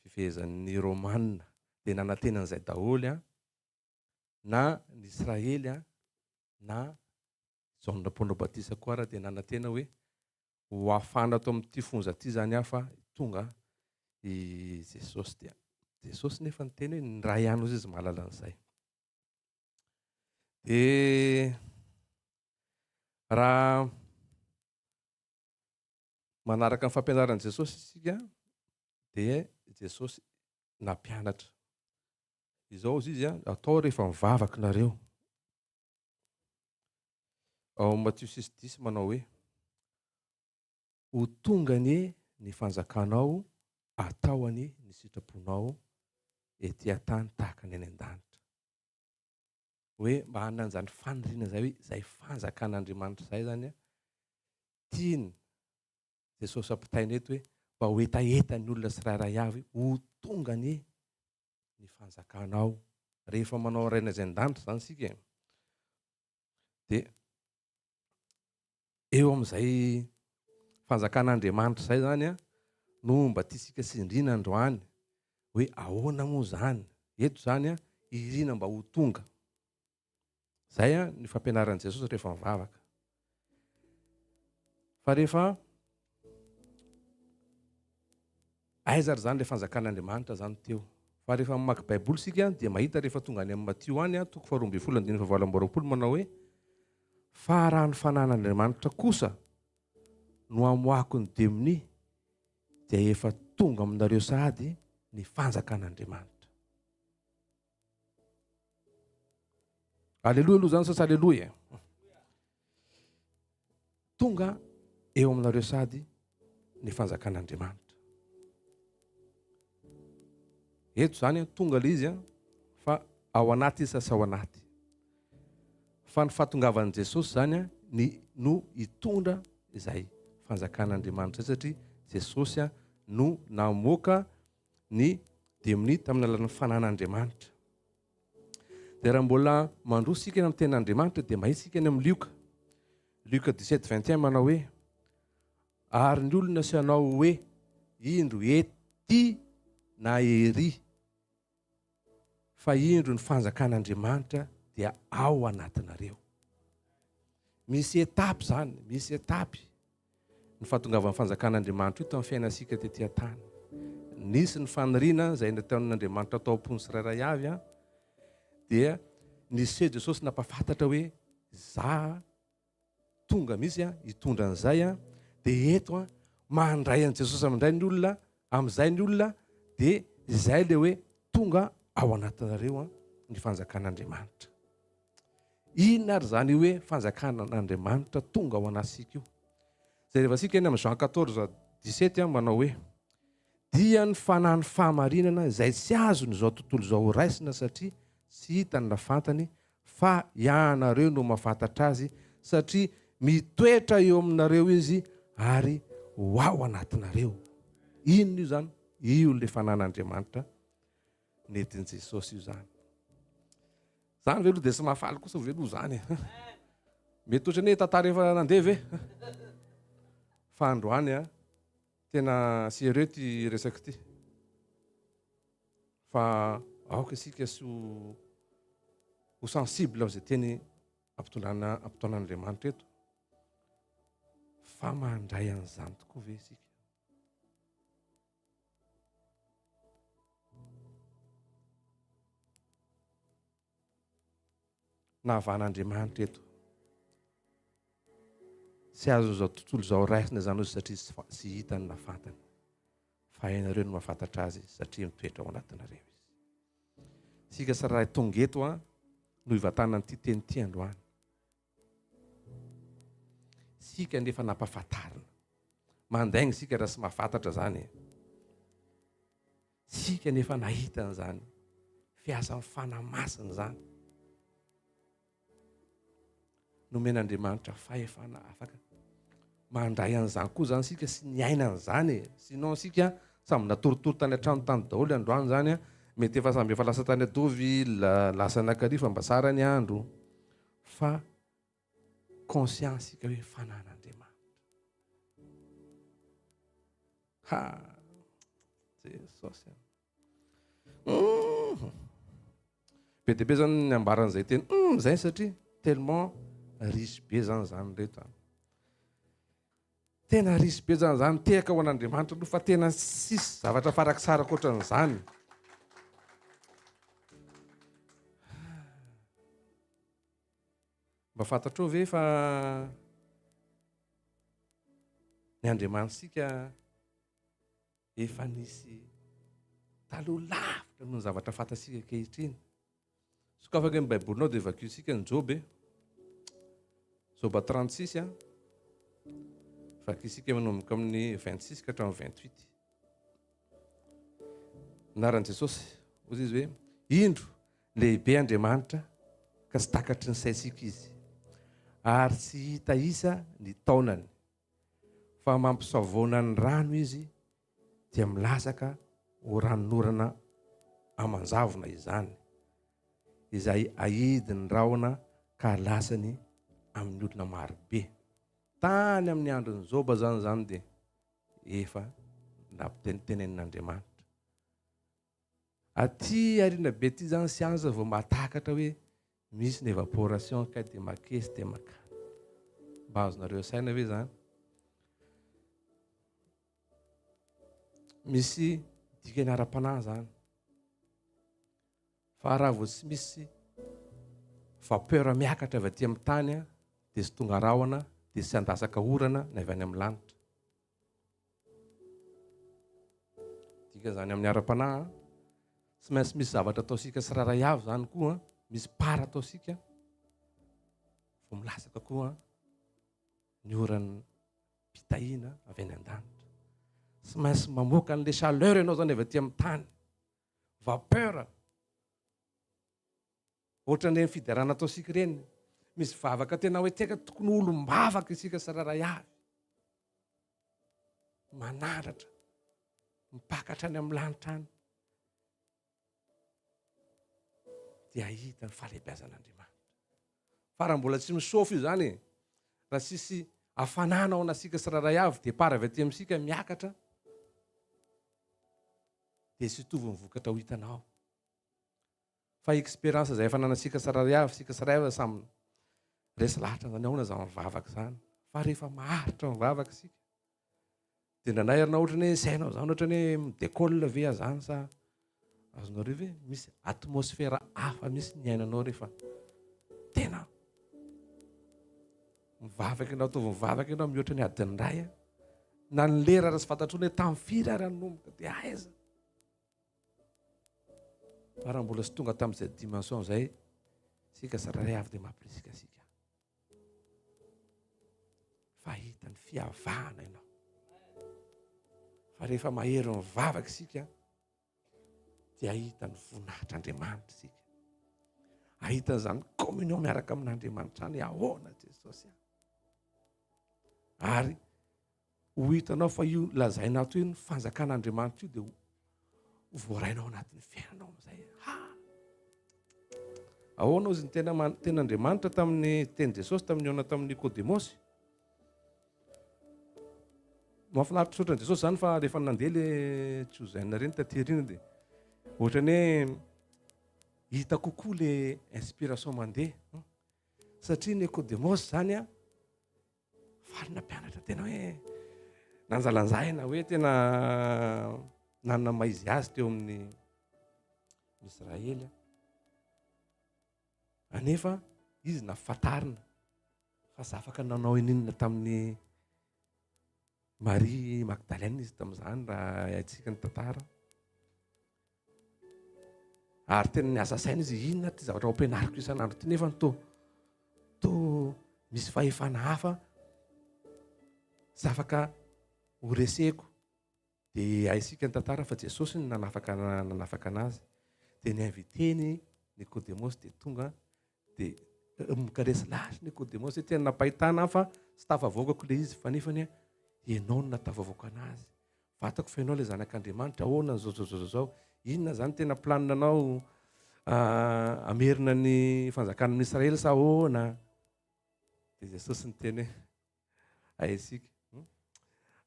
Speaker 5: fifehezan'ny Romana, dia nanantena an'izay daholo an, na ny Israely an, na Jaona mpanao batisa koa ara dia nanantena hoe ho afahana ato amin'ity fonja ity zany aho fa tonga i Jesosy, dia Jesosy nefa niteny hoe ny Ray ihany hozy izy mahalala an'izay. Dia raha manaraka ny fampianaran'i Jesosy isika dia Jesosy nampianatra. Izao izy izy atao rehefa mivavaka nareo. Ao amin'ny Matio 6:10 manao hoe ho tonga anie ny fanjakanao, atao anie ny sitraponao ety an-tany tahaka ny any an-danitra. Hoe mba hanana an'izany faniriana izay hoe izay fanjakan'Andriamanitra izay izany an, tiany Jesosy ampitaina eto hoe mba mba ho hetahetan'ny olona tsirairay avy ho tonga anie ny fanjakanao. Rehefa manao Rainay izay an-danitra izany isika e, dia eo amin'izay fanjakan'Andriamanitra izay izany an, no mba tiantsika tsindriana androany hoe ahoana moa izany? Eto izany an, irina mba ho tonga. Izay an, ny fampianaran'i Jesosy rehefa mivavaka. Fa rehefa aiza ary izany ilay fanjakan'Andriamanitra izany teo? Fa rehefa mamaky Baiboly isika dia mahita rehefa tonga any amin'ny Matio any, toko faha-12 andininy faha-28 manao hoe fa raha ny fananan'Andriamanitra kosa no amoahako ny demonia dia efa tonga aminareo sahady ny fanjakan'Andriamanitra. Aleloia aloha zany sa tsy aleloia e? Tonga eo aminareo sady ny fanjakan'Andriamanitra. Eto zany tonga le izy fa ao anaty izy sa tsy ao anaty. Fa ny fahatongavan'i Jesosy zany ny no hitondra izay fanjakan'Andriamanitra izay satria Jesosy no namoaka ny demonia tamin'ny alalan'ny fanan'Andriamanitra. Dia raha mbola mandroso isika any amin'ny tenin'Andriamanitra dia mahita isika any amin'ny Lioka. Lioka 17 21 manao hoe ary ny olona sy hanao hoe indro ety na ery fa indro ny fanjakan'Andriamanitra dia ao anatinareo. Misy étape zany, misy étape. ny fahatongavan'ny fanjakan'Andriamanitra io tamin'ny fiainantsika tety an-tany. Nisy ny faniriana izay nataon'Andriamanitra tao am-pon'ny tsirairay avy an, dia niseho Jesosy nampahafantatra hoe za tonga mihitsy an, hitondra an'izay an, dia eto an, mandray an'i Jesosy amindray ny olona, amin'izay ny olona, dia izay le hoe tonga ao anatinareo an, ny fanjakan'Andriamanitra. Inona ary izany hoe fanjakan'Andriamanitra tonga ao anatintsika io? Jerevantsika eny amin'ny Jean 14, 17 manao hoe dia ny fanahin'ny fahamarinana izay tsy azon'izao tontolo izao horaisina satria tsy hitany na fantany fa ianareo no mahafantatra azy satria mitoetra eo aminareo izy ary ho ao anatinareo. Inona io izany? Io ilay fanan'Andriamanitra nentin'i Jesosy io izany. Zany ve aloha dia tsy mahafaly kosa ve aloha zany e? Mety ohatran'ny hoe tantara efa nandeha ve? Fa androany a, tena sérieux ty resaka ity. Fa aoka isika sy ho ho sensible amin'izay teny ampitondrana ampitaonan'Andriamanitra eto. Fa mandray an'izany tokoa ve isika? Nahavan'Andriamanitra eto. Tsy azon'izao tontolo izao raisina izany ozy satria tsy hitany na fantany. Fa hainareo no mahafantatra azy satria mitoetra ao anatinareo izy. Isika tsirairay tonga eto an, no hivantanan'ity teny ity androany. Isika nefa nampahafantarina. Mandainga isika raha tsy mahafantatra izany e. Isika nefa nahita an'izany fiasan'ny Fanahy Masina izany. Nomen'Andriamanitra fahefana afaka mandray an'izany koa izany isika sy niaina an'izany e. Sinon isika samby natoritory tany an-trano tany daholo androany izany a. Mety efa samby efa lasa tany Deauville, lasa naka fa mba tsara ny andro. Fa conscient isika hoe fanan'Andriamanitra. Ha! Jesosy. Mmh. Be dia be zany ny ambaran'izay teny hum zay satria tellement riche be zany zany reto an. Tena riche be zany zany tehaka ho an'Andriamanitra aloha fa tena tsisy zavatra farak'tsara ankoatran'izany. Mba fantatrao ve fa ny Andriamanitsika efa nisy taloha lavitra noho ny zavatra fantatsika ankehitriny. Sokafaka ny Baibolinao dia vakio-tsika ny Joba e. Joba 36 a. Vakisika manomboka amin'ny 26 ka hatramin'ny 28. Anaran'i Jesosy, hoy izy hoe, indro lehibe Andriamanitra ka tsy takatry ny saintsika izy, ary tsy hita isa ny taonany. Fa mampisavoana ny rano izy Dia milatsaka ho ranonorana aman-javona izany, izay ahidin'ny rahona ka lasany amin'ny olona marobe. Tany amin'ny andron'i Joba izany izany dia efa nampitenitenenin'Andriamanitra. Aty aoriana be aty izany siansa vao mahatakatra hoe misy ny évaporation kay dia makesy dia makany. Mba azonareo saina ve izany? Misy dikany ara-panahy izany. Fa raha vao tsy misy vapeur miakatra avy aty amin'ny tany dia tsy tonga rahona dia tsy handatsaka orana ny avy any amin'ny lanitra. Dikan'izany amin'ny ara-panahy, tsy maintsy misy zavatra ataontsika tsirairay avy izany koa, misy part ataontsika vao milatsaka koa ny oran'ny fitahiana avy any an-danitra. Tsy maintsy mamoaka an'ilay chaleur ianao izany avy aty amin'ny tany. Vapeur. Ohatran'ireny fiderana ataontsika ireny. Misy vavaka tena hoe tena tokony ho olom-bavaka isika tsirairay avy. Manandratra, mipaka hatrany amin'ny lanitra any. Dia hahita ny fahalehibiazan'Andriamanitra. Fa raha mbola tsy misôfo io izany e, raha tsisy hafanana ao anasika tsirairay avy, départ avy aty amintsika miakatra, dia tsy hitovy ny vokatra ho hitanao. Fa expérience izay efa nanasika tsirairay avy, isika tsirairay avy samy resy lahatra zany ahoana zany mivavaka zany. Fa rehefa maharitra mivavaka isika, dia indraindray ary na ohatrany hoe sainao zany ohatrany hoe mi-décolle ve aho zany sa azonareo ve misy atmosphère hafa mihitsy ny iainanao rehefa tena mivavaka ianao, ataovy mivavaka ianao mihoatra ny adiny iray na ny lera raha tsy fantatrao hoe tamin'ny firy ary hanomboka dia aiza. Fa raha mbola tsy tonga tamin'izay dimension izay isika tsirairay avy dia mampirisika antsika. Fa hahita ny fiavahana ianao. Fa rehefa mahery mivavaka isika dia hahita ny voninahitr'Andriamanitra isika. Hahita an'izany communion miaraka amin'Andriamanitra any ahoana Jesosy. Ary Ho hitanao fa io lazaina ato io ny fanjakan'Andriamanitra io dia ho voarainao anatin'ny fiainanao amin'izay. Ha! Ahoana ozy ny tena ten'Andriamanitra tamin'ny teny Jesosy tamin'ny ona tamin'ny Nikodemosy? Mahafinaritra sotra an'i Jesosy zany fa rehefa nandeha le Tsozaina ireny taty aoriana dia ohatran'ny hoe hita kokoa le inspiration mandeha satria Nikodemosy zany a Faly nampianatra tena hoe nanjalanjaina hoe tena nanana maizy azy teo amin'ny Israely. Anefa izy nafatarina fa tsy afaka nanao ininona tamin'ny Marie Magdalene izy tamin'izany raha haintsika ny tantara. Ary tena niasa saina izy, inona ity zavatra ampianariko isan'andro ity nefa toa toa misy fahefana hafa tsy afaka ho reseko. Dia haintsika ny tantara fa Jesosy no nanafaka nanafaka anazy. Dia ni-inviter-ny Nikodemosy dia tonga dia mikaretsy lahatra Nikodemosy hoe tena nampahitana aho fa tsy tafavoakako ilay izy fa nefany ianao no nahatafavoaka anazy. Vatako fa ianao ilay zanak'Andriamanitra, ahoana zao zao zao zao, inona zany tena planina anao hamerina ny fanjakan'ny Israely sa ahoana? Dia Jesosy niteny hoe aisika. Hmm?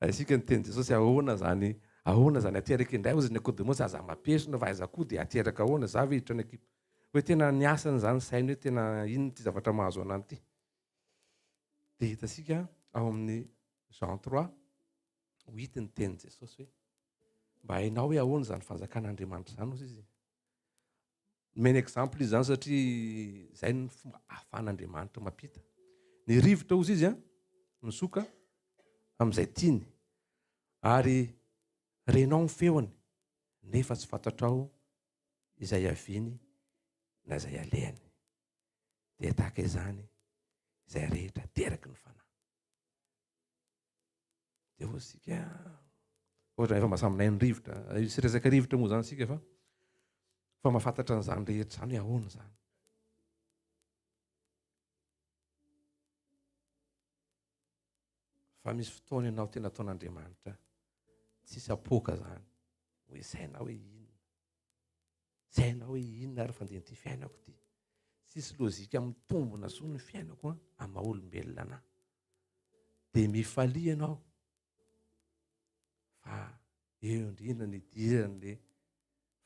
Speaker 5: Aisika niteny Jesosy ahoana zany, ahoana zany ateraka indray hozy Nikodemosy aza mampesona fa aiza koa dia ateraka ahoana za ve hiditra any an-kibo. Hoe tena niasany zany sainy hoe tena inona ity zavatra mahazo anany ity. Dia hitantsika ao amin'ny Jean 3 Ho hita ny tenin'i Jesosy hoe, Mba hainao hoe ahoana izany fanjakan'Andriamanitra izany, hozy izy. Nomeny exemple izy izany satria izay ny fomba ahafahan'Andriamanitra mampita. Ny rivotra, hozy izy, misoka amin'izay tiany, ary renao ny feony, nefa tsy fantatrao izay aviany na izay alehany. Dia tahaka izany izay rehetra ateraky ny fanahy. Dia hoy isika, ohatra efa mba samy naino rivotra, tsy resaka rivotra moa izany isika fa fa mahafantatra an'izany rehetra izany hoe ahoana izany. Fa misy fotoana ianao tena ataon'Andriamanitra. Tsisy apoaka zany. Hoe saina hoe inona. Saina hoe inona ary fandehan'ity fiainako ity. Tsisy lojika mitombona soa ny fiainako an, amin'ny maha olombelona anah. Dia mifalia ianao fa eo indrindra ny idiran'le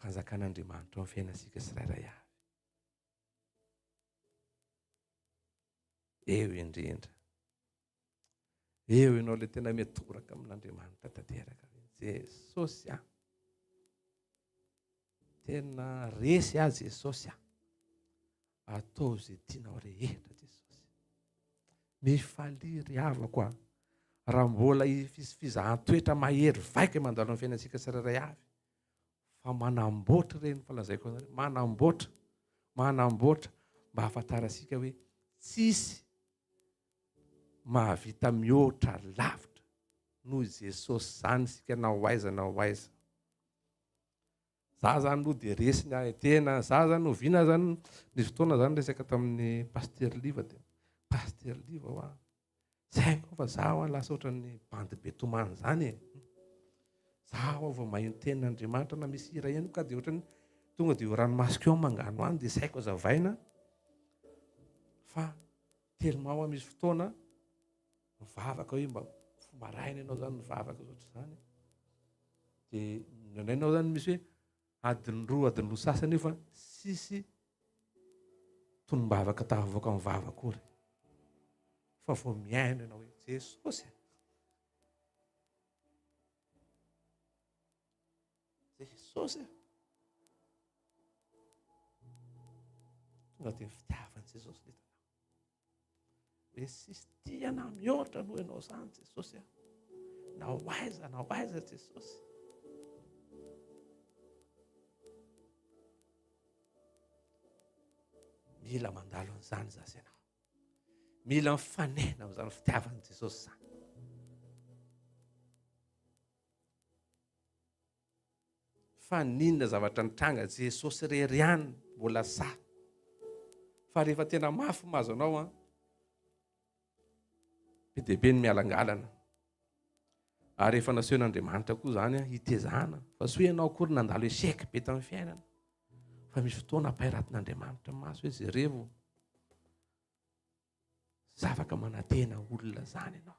Speaker 5: fanjakan'Andriamanitra ao amin'ny fiainantsika tsirairay avy. Eo indrindra. Eo ianao ilay tena mitoraka amin'Andriamanitra tanteraka. Jesosy a. Tena resy aho Jesosy a. Ataovy izay tianao rehetra Jesosy. Mifalia ry havako a. Raha mbola hisy fizahan-toetra mahery vaika mandalo amin'ny fiainantsika tsirairay avy. Fa manamboatra ireny fa lazaiko anareo, manamboatra, manamboatra mba hahafantarantsika hoe tsisy mahavita mihoatra lavitra noho i Jesosy izany isika na ho aiza na ho aiza. Za zany aloha dia resiny aho e, tena za zany oviana zany nisy fotoana zany resaka tamin'ny Pasteur Liva dia Pasteur Liva hoa tsy haiko fa za hoa lasa ohatran'ny bandy be tomany zany e. Za hoa vao maheno tenin'Andriamanitra na misy hira ihany ka dia ohatran'ny tonga dia io ranomasoko eo mangano any dia tsy haiko azavaina fa tellement hoa misy fotoana mivavaka hoe mba fo maraina ianao zany mivavaka ohatr'izany dia indraindray ianao zany misy hoe adiny roa adiny roa sasany io fa sisy tonom-bavaka tafavoaka amin'ny vava akory fa vao mihaino ianao hoe Jesosy a Jesosy a tonga dia fitiavan'i Jesosy ny hitanao Hoe tsisy tia anah mihoatra noho ianao izany Jesosy a. Na ho aiza na ho aiza Jesosy. Mila mandalo an'izany zasy ianao. Mila mifanena amin'izany fitiavan'i Jesosy izany. Fa n'inona zavatra nitranga, Jesosy irery ihany mbola sahy. Fa rehefa tena mafy mahazo anao an, be dia be ny mialangalana. Ary efa nasehon'Andriamanitra koa izany an, hitezana. Fa soa ianao akory nandalo échec be tamin'ny fiainana. Fa misy fotoana ampairatin'Andriamanitra maso hoe jerevo. Tsy afaka manantena olona zany ianao.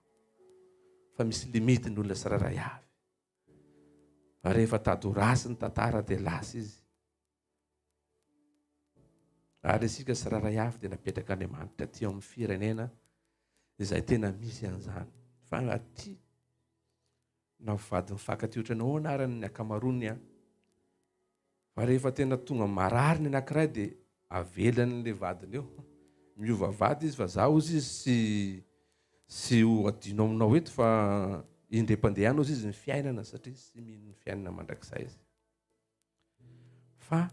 Speaker 5: Fa misy limite ny olona tsirairay avy. Fa rehefa tady ho ratsy ny tantara dia lasa izy. Ary isika tsirairay avy dia napetrak'Andriamanitra aty amin'ny firenena izay tena misy an'izany. Fa aty na vady mifankatia ohatran'ny ahoana ary ny ankamaroany an. Fa rehefa tena tonga marary ny anankiray dia avelany le vadiny eo. Miova vady izy fa za ozy izy tsy tsy ho adino aminao eto fa indray mpandeha ihany ozy izy ny fiainana satria tsy mino ny fiainana mandrakizay izy. Fa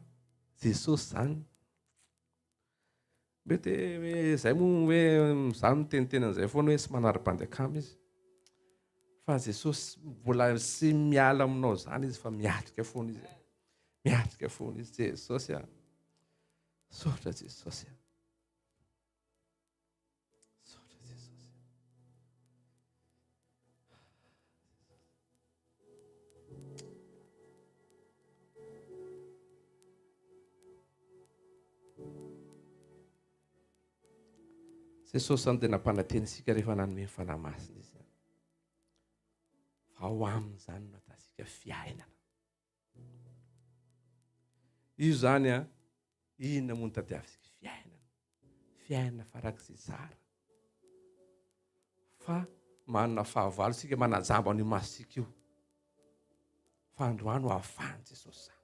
Speaker 5: Jesosy zany mety hoe zay moa hoe za miteniteny an'izay foana hoe tsy manary bandy akama izy. Fa Jesosy mbola tsy miala aminao zany izy fa miatrika foana izy. Miatrika foana izy Jesosy a. Misaotra Jesosy a. Misaotra Jesosy. Jesosy zany dia nampanantena isika rehefa nanome ny Fanahy Masina izy. Fa ao aminy izany no ahitantsika fiainana. Io zany a, inona moa no tadiavintsika? Fiainana. Fiainana farak'izay tsara. Fa manana fahavalo isika manajamba an'io masontsika io. Fa androany ho ahafahan'i Jesosy izany.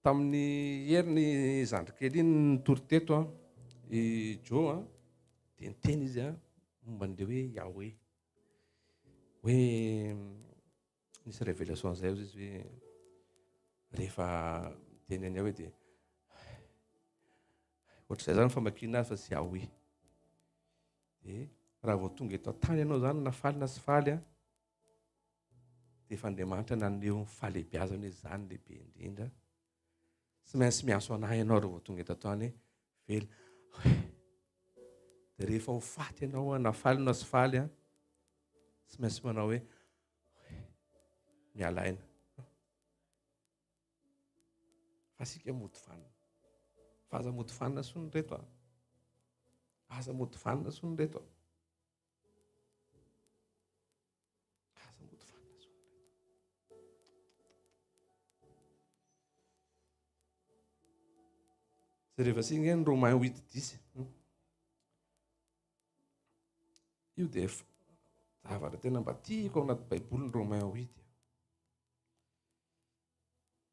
Speaker 5: Tamin'ny heriny zandrikely iny nitory teto an, i Joe an, dia niteny izy an, momba an'ilay hoe Yahweh. Hoe nisy révélation zay ozy izy hoe rehefa miteny an'i Yahweh dia ohatr'izay zany famakiana azy fa tsy Yahweh. Dia raha vao tonga eto an-tany ianao zany na faly na tsy faly an, dia efa Andriamanitra naneho ny fahalehibiazany hoe izaho no lehibe indrindra. Tsy maintsy miantso an'ahy ianao raha vao tonga eto an-tany velona. Dia rehefa ho faty ianao na faly na tsy faly, tsy maintsy manao hoe. Miala aina. Fa isika mody vanona. Fa aza mody vanona sony reto a. Aza mody vanona sony reto a. Aza mody vanona sony reto. Jereva singa ny Romain 8 10. Io dia zavatra tena mba tiako ao anaty Baiboly ny Romain 8.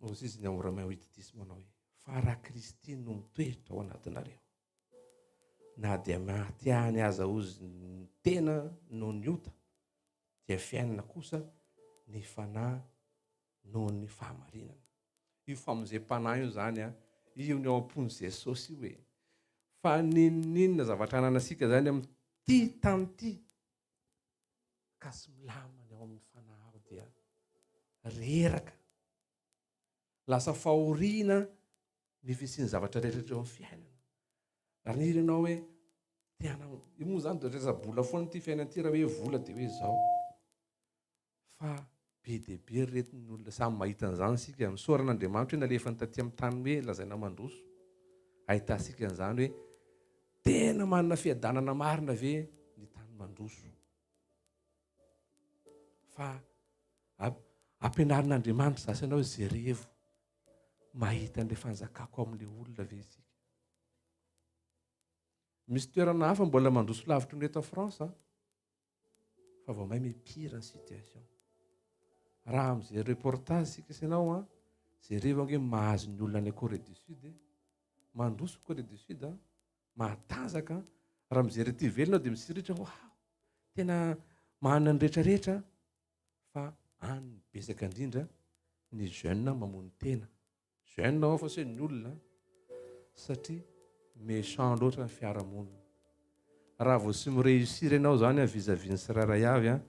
Speaker 5: Hozy izy ny ao Romain 8 10 manao hoe fa raha Kristy no mitoetra ao anatinareo na dia maty any aza hozy ny tena noho ny ota dia fiainana kosa ny fanahy noho ny fahamarinana. Io famonjem-panahy io izany an, io ny ao am-pon'i Jesosy io e. Fa n'inon'inona zavatra ananantsika izany amin'ity tany ity, ka tsy milamina ny ao amin'ny fanahy ao dia reraka. Lasa fahoriana ny fisian'ny zavatra rehetra eo amin'ny fiainana. Ary niry ianao hoe te hanao, io moa izany dia resa-bola foana ity fiainana ity raha hoe vola dia hoe izao. Fa be dia be ry reto ny olona samy mahita an'izany isika. Misaora an'Andriamanitra hoe nalefany taty amin'ny tany hoe lazaina mandroso. Ahitantsika an'izany hoe tena manana fiadanana marina ve ny tany mandroso. Fa ampianarin'Andriamanitra za sy ianao hoe jerevo mahita an'ilay fanjakako amin'ilay olona ve isika. Misy toerana hafa mbola mandroso lavitra ny eto France an. fa vao may mi-pire ny situation. Raha amin'izay reportage isika sy ianao an, jerevo ange mahazo ny olona any Corée du Sud e. Mandroso Corée du Sud an, mahatanjaka an. Raha mijery aty ivelany dia misiritra, wow, tena manana ny rehetrarehetra fa any ny betsaka indrindra ny jeune mamono tena. Jeune aho fa tsy hoe ny olona satria méchant loatra ny fiarahamonina. Raha vao tsy mi-réussir ianao zany a vis-à-vis ny tsirairay avy a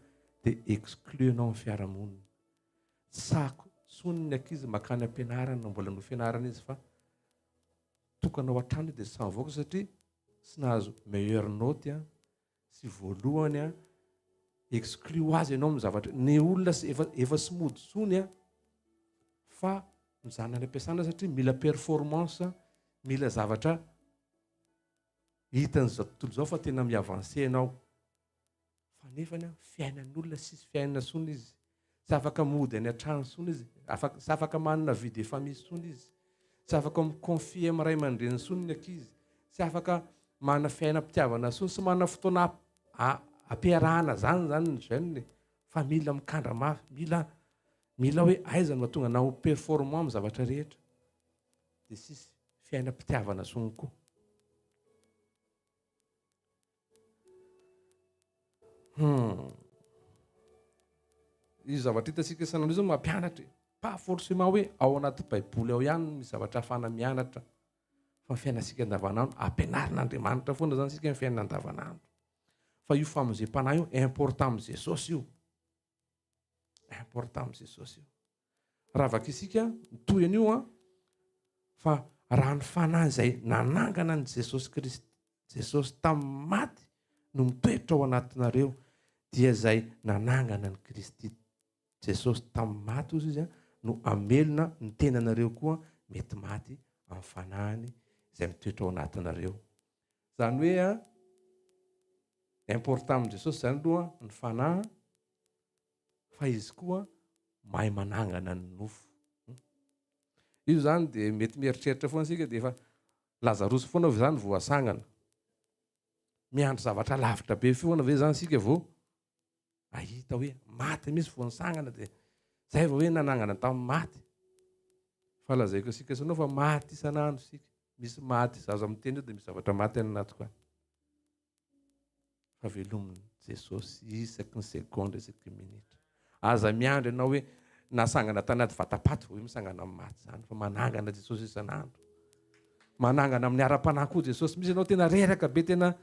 Speaker 5: dia exclu ianao amin'ny fiarahamonina. Tsy sahako intsony ny ankizy makany am-pianarana na mbola noho fianarana izy fa tokana ao an-trano izy dia tsy mivoaka satria tsy nahazo meilleure note a sy voalohany a exclu ho azy ianao amin'ny zavatra ny olona efa efa tsy mody intsony a fa mijanona any am-piasana satria mila performance mila zavatra hitan'izao tontolo izao fa tena mi-avancer ianao fa nefany a fiainan'ny olona tsisy fiainana intsony izy Tsy afaka mody any an-trano intsony izy, afaka, tsy afaka manana vie de famille intsony izy, tsy afaka mi-confier amin'ny ray aman-dreny intsony ny ankizy, tsy afaka manana fiainam-pitiavana intsony, tsy manana fotoana ampiarahana zany zany ny jeune e, fa mila mikandra mafy, mila mila hoe aiza no mahatonga anao ho performant amin'ny zavatra rehetra, dia tsisy fiainam-pitiavana intsony koa. Hum. Io zavatra hitantsika isan'andro io zao mampianatra e. Pas forcément hoe ao anaty baiboly ao ihany misy zavatra ahafahana mianatra fa ny fiainantsika andavanandro ampianarin'Andriamanitra foana zany isika ny fiainana andavanandro. Fa io famonjem-panahy io important amin'i Jesosy io. Important amin'i Jesosy io. Raha vakisika mitohy an'io an, fa raha ny fanahy izay nanangana an'i Jesosy Kristy, Jesosy tamin'ny maty no mitoetra ao anatinareo, dia izay nanangana an'i Kristy Jesosy tamin'ny maty hozy izy an, no hamelona ny tenanareo koa mety maty amin'ny fanahiny izay mitoetra ao anatinareo. Izany hoe an, important amin'i Jesosy izany aloha ny fanahy, fa izy koa mahay manangana ny nofo. Io izany dia mety mieritreritra foana isika dia efa Lazarosy foana ve izany voasangana? Miandry zavatra lavitra be foana ve izany isika vao ahita hoe maty mihitsy vao nisangana dia zay vao hoe nanangana tamin'ny maty? Fa lazaiko isika isanao fa maty isan'andro isika. Misy maty, zaza miteny io dia misy zavatra maty any anatiko any. Fa velomin'i Jesosy isaky ny segondra, isaky ny minitra. Aza miandry ianao hoe nasangana tany anaty vatapaty vao hoe misangana amin'ny maty izany, fa manangana Jesosy isan'andro. Manangana amin'ny ara-panahy koa Jesosy. Misy ianao tena reraka be, tena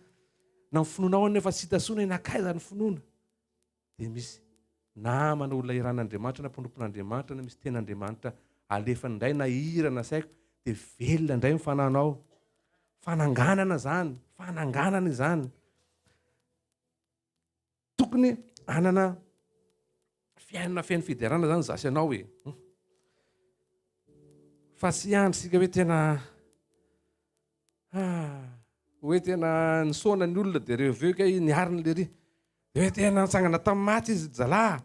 Speaker 5: na ny finoanao anefa tsy hita soa hoe nankaiza ny finoana. Dia misy namana olona iran'Andriamanitra na mpanompon'Andriamanitra na misy tenin'Andriamanitra alefany indray na hira na saiko dia velona indray ny fananao. Fananganana izany, fananganana izany. Tokony hanana. Fiainana feno fiderana zany za sy anao e. Fa tsy hiandry isika hoe tena hoe tena nisaona ny olona dia reo aveo kay niariny lery. Dia hoe tena nitsangana tamin'ny maty izy zalahy.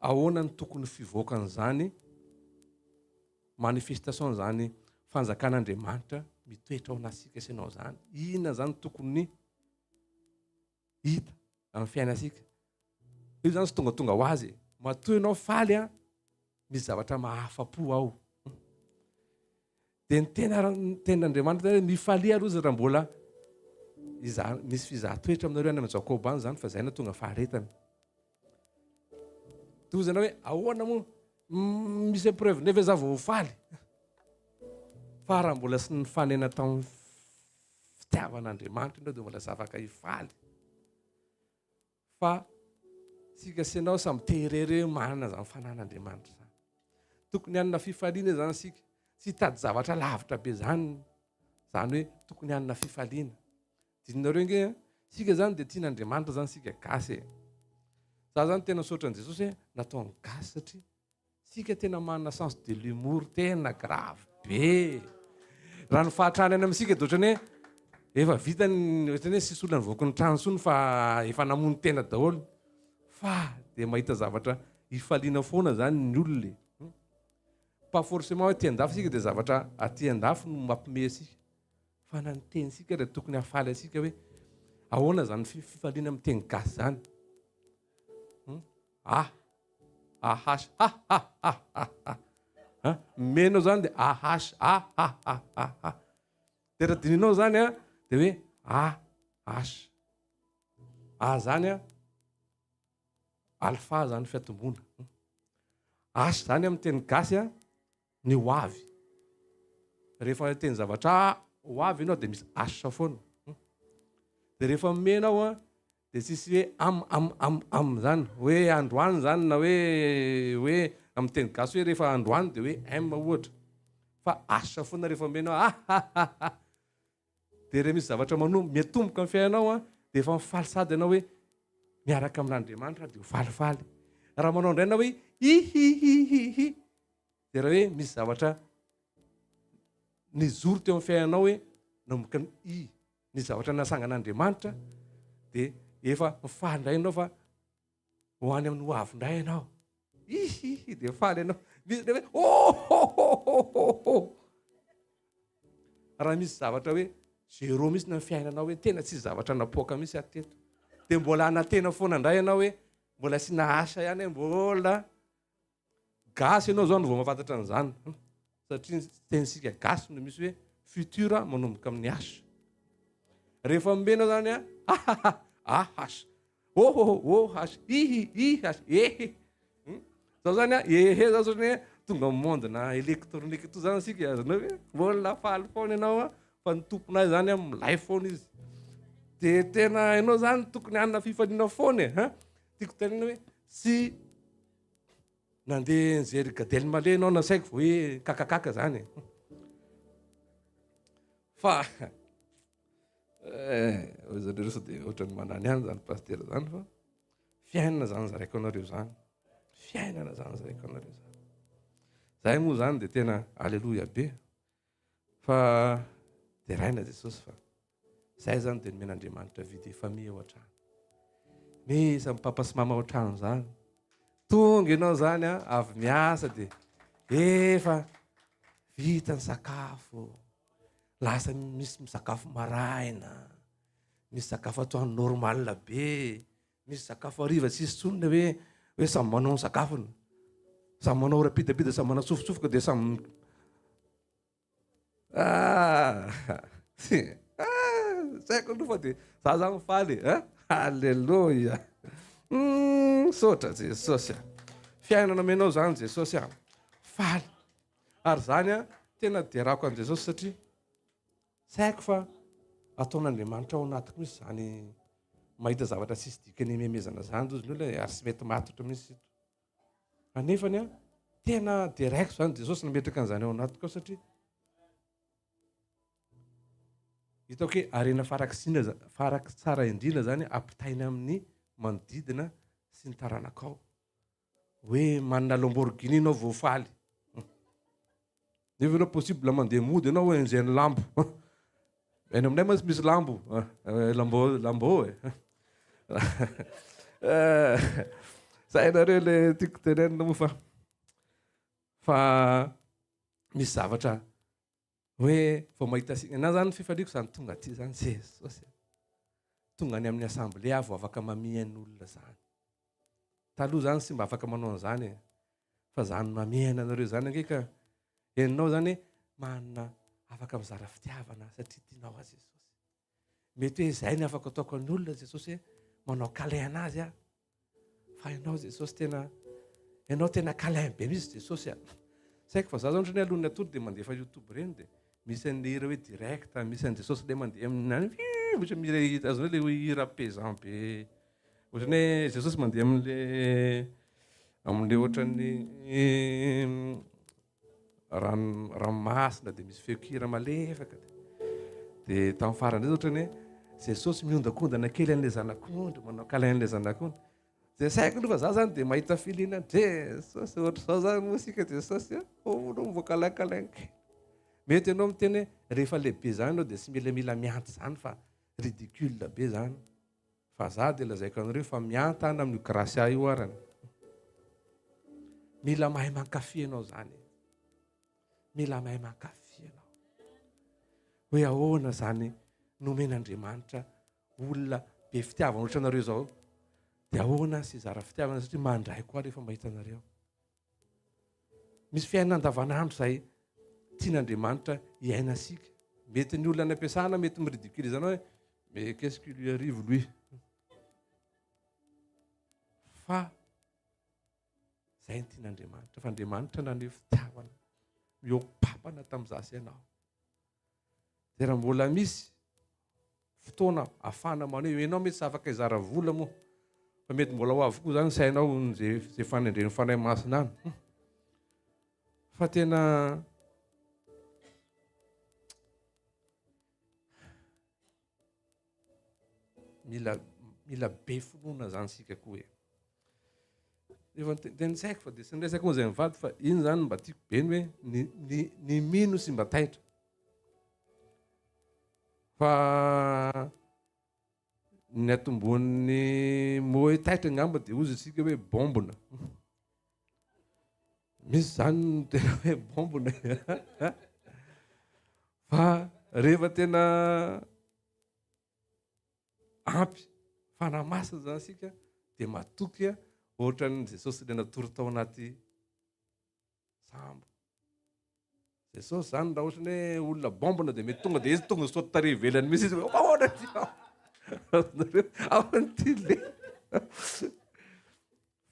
Speaker 5: Ahoana ny tokony fivoakan'izany manifestation izany fanjakan'Andriamanitra mitoetra ao anatintsika sy ianao izany? Inona izany tokony hita amin'ny fiainantsika? Io izany tsy tongatonga ho azy e. Matoa ianao faly an, misy zavatra mahafa-po ao. Dia ny tena ny tenin'Andriamanitra hoe mifalia aloha izy raha mbola izaho misy fizaha-toetra aminareo any amin'i Jakoba any izany fa izay no tonga faharetana. Tohizana hoe ahoana moa misy épreuve nefa za vao ho faly. Fa raha mbola sy nifanena tamin'ny fitiavan'Andriamanitra ianao dia mbola zavaka hifaly. Fa tsika sy ianao samy te irery hoe manana izany fanan'Andriamanitra izany. Tokony hanana fifaliana izany isika. Tsy hitady zavatra lavitra be izany, izany hoe tokony hanana fifaliana. Dininareo ange, isika izany dia tian'Andriamanitra izany isika gasy e. Za izany tena misaotra an'i Jesosy hoe nataony gasy satria Tsika tena manana sens de l'humour tena grave be. Raha ny fahatrany any amintsika dia ohatran'ny hoe efa vita ny ohatran'ny hoe tsisy olona nivoaka ny trano intsony fa efa namono tena daholo. Fa dia mahita zavatra hifaliana foana zany ny olona e. Pas forcément hoe aty andafy isika dia zavatra aty andafy no mampime antsika. Fa na ny tenintsika dia tokony hahafaly antsika hoe ahoana zany fifaliana amin'ny teny gasy zany. Ah! Ah H ha ha ha ha ha. Ha? Meno zany dia A H A ha ha ha ha. Dia raha dininao zany a dia hoe A H. A zany a alpha zany fiatomboana. H zany amin'ny teny gasy a ny ho avy. Rehefa hiteny zavatra ho avy ianao dia misy H foana. Dia rehefa mena ao a dia tsisy hoe am am am am zany hoe androany zany na hoe hoe amin'ny teny gasy hoe rehefa androany dia hoe M ohatra fa H foana rehefa mena ao ah ha ha ha. Dia rehefa misy zavatra manomboka miatomboka amin'ny fiainanao a dia efa mifaly sady ianao hoe miaraka amin'Andriamanitra dia ho falifaly. Raha manao indray ianao hoe hi hi hi hi hi Dia raha hoe misy zavatra nijoro teo amin'ny fiainanao hoe nanomboka ny i, ny zavatra nasangan'Andriamanitra, dia efa mifaly indray ianao fa ho any amin'ny ho avy indray ianao. Ihihi, dia faly ianao. Misy indray hoe oh! Raha misy zavatra hoe zéro mihitsy ny fiainanao hoe tena tsy zavatra napoaka mihitsy aho teto, dia mbola hanantena foana indray ianao hoe mbola asiana asa ihany hoe mbola Gasy ianao zao no vao mahafantatra an'izany satria ny tenintsika gasy no misy hoe futur manomboka amin'ny H. Rehefa omena zany a A H O O O H I I H E H. Zao zany a ehe zao zany hoe tonga amin'ny monde na électronique to zany isika azonao hoe mbola faly foana ianao a fa ny tomponay zany a milay foana izy. De tena ianao zany tokony hanana fifaliana foana e ha. Tiako tenenina hoe tsy Nandeha nijery Gad Elmaleh ianao nasaiko vao hoe kakakaka zany e. Fa eh, zareo sao dia ohatran'ny manany ihany zany pasitera zany fa fiainana zany zaraiko anareo zany. Fiainana zany zaraiko anareo zany. Zay moa zany dia tena aleloia be. Fa deraina Jesosy fa Zay zany dia nomen'Andriamanitra vie de famille ao an-trano. Misy amin'ny papa sy mama ao an-trano zany. Tonga ianao zany a, avy miasa dia efa vita ny sakafo. Lasa misy misakafo maraina, misy sakafo atoandro normal be, misy sakafo hariva tsisy intsony le hoe hoe samy manao ny sakafony. Samy manao rapide samy manatsofotsofoka dia samy Ah! Ah! Tsy haiko aloha fa dia za zany faly e. Alléluia. Misaotra Jesosy a. Fiainana omenao zany Jesosy a. Faly. Ary zany a, tena derako an'i Jesosy satria tsy haiko fa ataon'Andriamanitra ao anatiko mihitsy zany mahita zavatra tsisy dikany imemezana zany tozy ny olona e, ary tsy mety matotra mihitsy ito. Anefany an, tena deraiko izany Jesosy nametraka an'izany ao anatiko ao satria Hitako hoe harena farak'izina faraky tsara indrindra zany ampitaina amin'ny manodidina sy ny taranakao. Hoe manana Lamborghini ianao vao faly. Nefa ianao possible mandeha mody ianao hoe enjehin'ny lambo. Any aminay mantsy misy lambo, lambo lambo e. Zay nareo le tiako tenenina moa fa fa misy zavatra Hoe vao mahita signe na zany fifaliako zany tonga aty zany Jesosy a. Tonga any amin'ny assemblée aho vao afaka mamihana olona zany. Taloha zany tsy mba afaka manao an'izany e. Fa zany mamihana anareo zany ange ka ianao zany manana afaka mizara fitiavana satria tianao azy Jesosy. Mety hoe izay ny afaka ataoko an'ny olona Jesosy hoe manao câlin anazy aho. Fa ianao Jesosy tena ianao tena câlin be mihitsy Jesosy a. Tsy haiko fa za zao ohatrany hoe alohan'ny hatory dia mandefa YouTube ireny dia misy an'le hira hoe direct, misy an'i Jesosy le mandeha amin'ny any ohatra mihira hira azonao le hoe hira pesant be. Ohatrany hoe Jesosy mandeha amin'le amin'le ohatran'ny Rano ranomasina dia misy feon-kira malefaka dia dia tamin'ny farany indray ohatrany hoe Jesosy miondakondana kely an'ilay zanak'ondry manao câlin an'ilay zanak'ondry dia saiko aloha fa za zany dia mahita feeling an Jesosy ohatr'izao zany moa isika Jesosy a oh no mbo câlin câlin kely mety ianao miteny hoe rehefa lehibe zany ianao dia tsy mila mila mianty zany fa ridicule be zany Fa za dia lazaiko anareo fa miantana amin'io Gracia io arany. Mila mahay mankafy ianao zany e. Mila mahay mankafy ianao. Hoe ahoana zany nomen'Andriamanitra olona be fitiavana ohatra anareo zao. Dia ahoana sy zara fitiavana satria mandray koa rehefa mahita anareo. Misy fiainana andavanandro izay tian'Andriamanitra hiainantsika. Mety ny olona any am-piasana mety mi-ridiculiser anao hoe mais qu'est-ce qui lui arrive lui? Fa izay ny tian'Andriamanitra. Fa Andriamanitra naneho fitiavana mihoa-papana tamin'izaho sy ianao. Dia raha mbola misy fotoana afahana maneho, ianao mety tsy afaka hizara vola moa, fa mety mbola ho avy koa zany sainao ze ze fanendren'ny Fanahy Masina any. Hmm. Fa tena mila mila be finoana zany sika koa e. Efa teny tsy haiko fa dia tsy niresaka moa izay mivady fa iny zany mba tiako be ny hoe ny ny ny mino sy mba taitra. Fa ny atombohan'ny mot hoe taitra angamba dia hozy isika hoe bombona. Misy zany ny tena hoe bombona. Fa rehefa tena ampy fanahy masina zany isika dia matoky ohatran'ny Jesosy ilay natory tao anaty sambo. Jesosy zany raha ohatrany hoe olona bombona dia mety tonga dia izy tonga saute tary ivelany mihitsy izy hoe ahoana ty ahoana ty le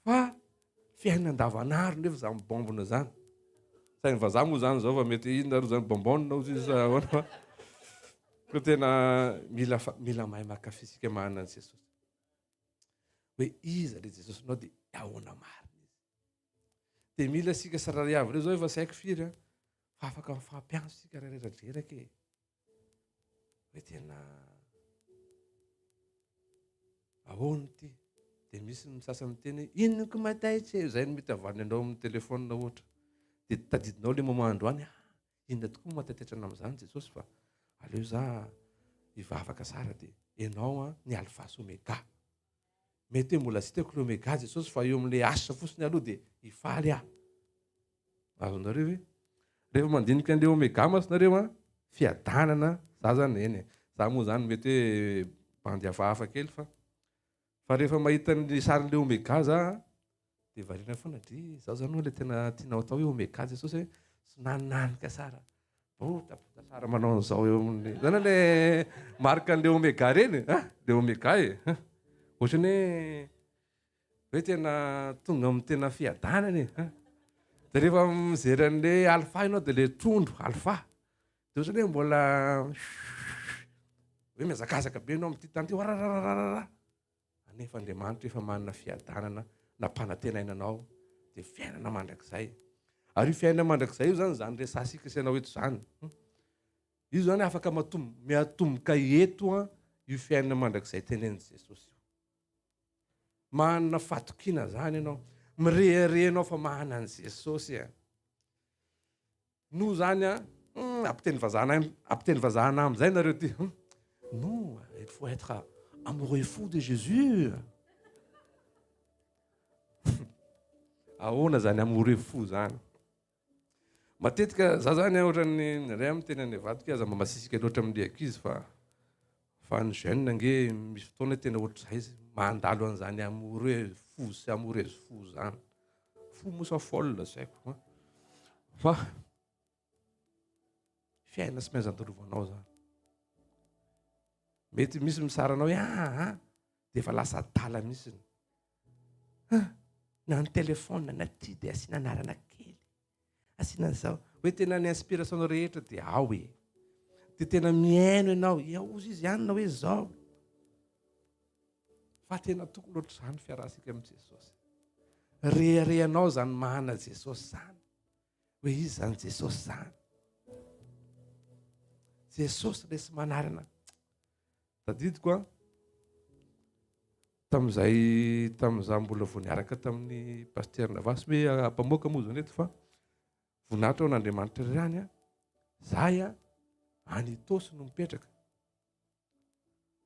Speaker 5: fa fiainana andavanandro nefa zany bombona zany. Saingy vazaha moa zany zao fa mety inona aloha zany bonbonne ozy izy sa ahoana fa ko tena mila mila mahay mankafy isika manana an'i Jesosy. Hoe iza le Jesosinao dia ahoana marina izy. Dia mila isika tsirairay avy ireo zao efa tsy haiko firy an, fa afaka mifampiantso isika raha reradreraka e. Hoe tena ahoana ity? Dia misy ny sasany miteny hoe inona ko mataitse, izay no mety havaliny anao amin'ny téléphone ohatra. Dia tadidinao ilay moment androany, ah, inona tokoa no mahatataitra anao amin'izany Jesosy fa aleo za hivavaka sara dia ianao an ny alpha sy omega. Mety hoe mbola tsy hitako ilay omega Jesosy fa eo amin'ilay H fotsiny aloha dia hifaly aho. Azonareo ve? Rehefa mandinika an'ilay omega mantsy nareo an, fiadanana, za zany eny e, za moa zany mety hoe bandy hafahafa kely fa fa rehefa mahita ny sarin'ilay omega za dia variana foana dry, zao zany ho'a ilay tena tianao atao hoe omega Jesosy hoe sonaninanika sara. Botabota sara manao an'izao eo amin'ny zany le marque an'le omega reny a le omega e ohatrany hoe hoe tena tonga amin'ny tena fiadanana e de rehefa mijery an'le alpha ianao de le trondro alpha de ohatrany hoe mbola hoe mihazakazaka be ianao amin'ity tany ity wararararara Anefa Andriamanitra efa manana fiadanana nampanantenaina anao dia fiainana mandrakizay. Ary io fiainana mandrakizay io zany, zany resatsika sy ianao eto zany. Io zany afaka matom miatomboka eto an io fiainana mandrakizay tenenin'i Jesosy io. Manana fatokiana zany ianao, mirehareha ianao fa manana an'i Jesosy a. No zany a, hum, ampiteny vazaha ampiteny vazaha anah amizay nareo ty. Hum, non, il faut être amoureux fou de Jésus. Ahoana zany amoureux fou zany? Matetika za zany ohatran'ny ray amin'ny tena ny vadiko aza mba masisika loatra amin'ny ankizy fa fa ny jeune ange misy fotoana tena ohatr'izay izy mandalo an'izany amoureux fou sy amoureuse fou zany. Fou moa sa folle tsy haiko fa fiainana sy maintsy andalovanao zany. Mety misy misara anao hoe ah ah dia efa lasa adala mihitsy. Ah, na ny téléphone na ty dia asiana anarana kely. Asiana an'izao. Hoe tena ny inspiration rehetra dia ao e. Dia tena mihaino ianao, ia ozy izy ihany na hoe izao. Fa tena tokony ohatr'izany fiarahantsika amin'i Jesosy. Reharehanao izany mahana Jesosy izany. Hoe izy izany Jesosy izany. Jesosy ilay sy manarina. Tadidiko an, tamin'izay tamin'izaho mbola vao niaraka tamin'ny pasteur Navasy hoe ampamoaka moa izany eto fa voninahitra ho an'Andriamanitra irery ihany an, zahay an, any Itaosy no mipetraka.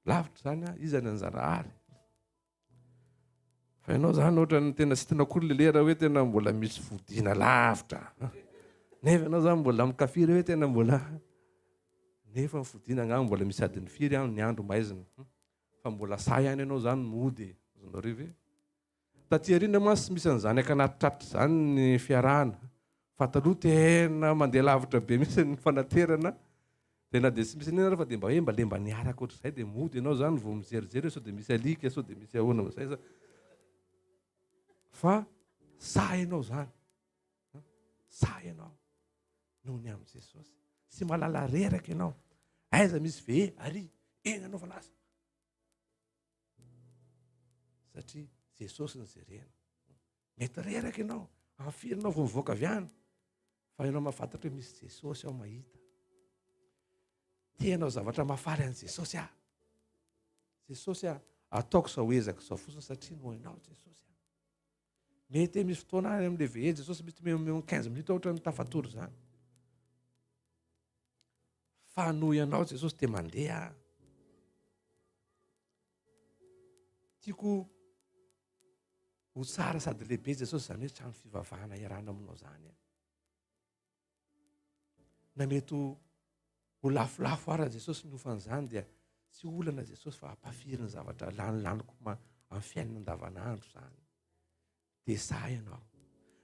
Speaker 5: Lavitra izany an, iza ny anjanahary. Fa ianao izany ohatran'ny tena tsy tianao akory le lera hoe tena mbola misy fodiana lavitra. Nefa ianao izany mbola mikafiry hoe tena mbola nefa ny fodiana angamba mbola misy adiny firy any ny andro maizina. Fa mbola sahy ihany ianao izany mody e. Azonareo ve? Taty aoriana mantsy tsy misy an'izany ankanaty tratra izany ny fiarahana. Fa taloha tena mandeha lavitra be mihitsy ny fanaterana. Dia na dia tsy misy an'iny ary fa dia mba hoe mba le mba niaraka ohatr'izay dia mody ianao izany vao mijerijery hoe sao dia misy alika, sao dia misy ahoana amin'izay za. Fa sahy ianao izany. Sahy ianao noho ny amin'i Jesosy. Tsy mahalala reraka ianao. Aiza misy ve ary eny anaovana asa. Satria Jesosy no jerena. Mety reraka ianao, amin'ny firy ianao vao mivoaka avy any, fa ianao mahafantatra hoe misy Jesosy ao mahita. Te hanao zavatra mahafaly an'i Jesosy aho. Jesosy aho, ataoko izao ezaka izao fotsiny satria noho ianao Jesosy aho. Mety hoe misy fotoana any amin'ilay veillée Jesosy mety eo amin'ny 15 minutes ohatra ny tafatory izany. Fa noho ianao Jesosy dia mandeha aho. Tiako Ho tsara sady lehibe Jesosy izany hoe trano fivavahana iarahana aminao izany. Na mety ho lafolafo ara Jesosy ny hofan'izany dia tsy olana Jesosy fa ampafiry ny zavatra lanilaniko amin'ny fiainana andavanandro izany. Dia sahy ianao.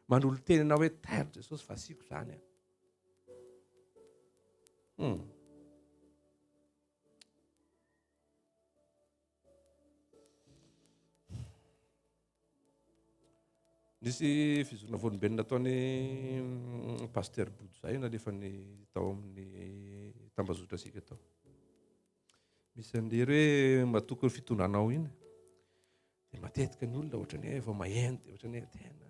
Speaker 5: Manolo-tena ianao hoe tairo Jesosy fa asiako izany. Nisy fizorana volombelona nataon'i mm, Pasteur Bodo zay nalefany tao amin'ny tambazotra sika tao. Misy an'lery hoe matoky ny fitondranao iny. Dia matetika ny olona ohatran'ny hoe vao maheno dia ohatran'ny hoe tena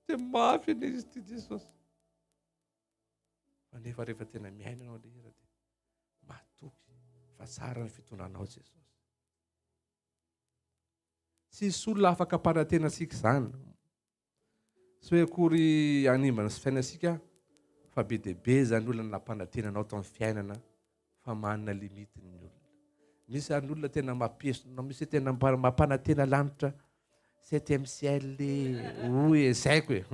Speaker 5: dia mafy anie izy ity Jesosy. Fa nefa rehefa tena miaina ianao le hira dia matoky fa tsara ny fitondranao Jesosy. Tsy hisy olona afaka hampanantena antsika izany. Tsy hoe akory hanimba ny fiainantsika fa be dia be izany olona nampanantena anao tao amin'ny fiainana fa manana limite ny olona. Misy ary ny olona tena mampiesona, misy tena mampanantena lanitra septième ciel e, hoy e, zay ko e.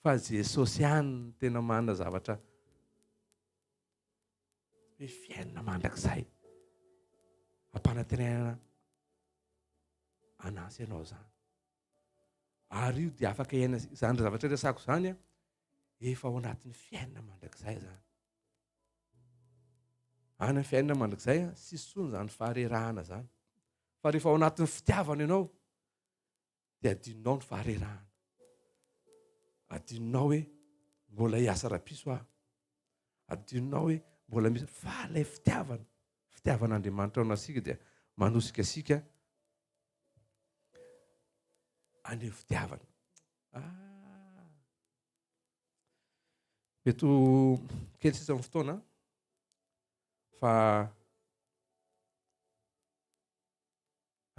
Speaker 5: Fa Jesosy ihany no tena manana zavatra hoe fiainana mandrakizay. Ampanantenaina anazy ianao izany. Ary io dia afaka iaina izany zavatra resako izany efa ao anatin'ny fiainana mandrakizay izany. Any amin'ny fiainana mandrakizay tsisy intsony izany faharerahana izany. Fa rehefa ao anatin'ny fitiavana ianao dia adinonao ny faharerahana. Adinonao hoe mbola hiasa rapiso aho. Adinonao hoe mbola misy fa ilay fitiavana, fitiavan'Andriamanitra ao anasika dia manosika asika any fitiavana. Ah. Mety ho kely sisa ny fotoana fa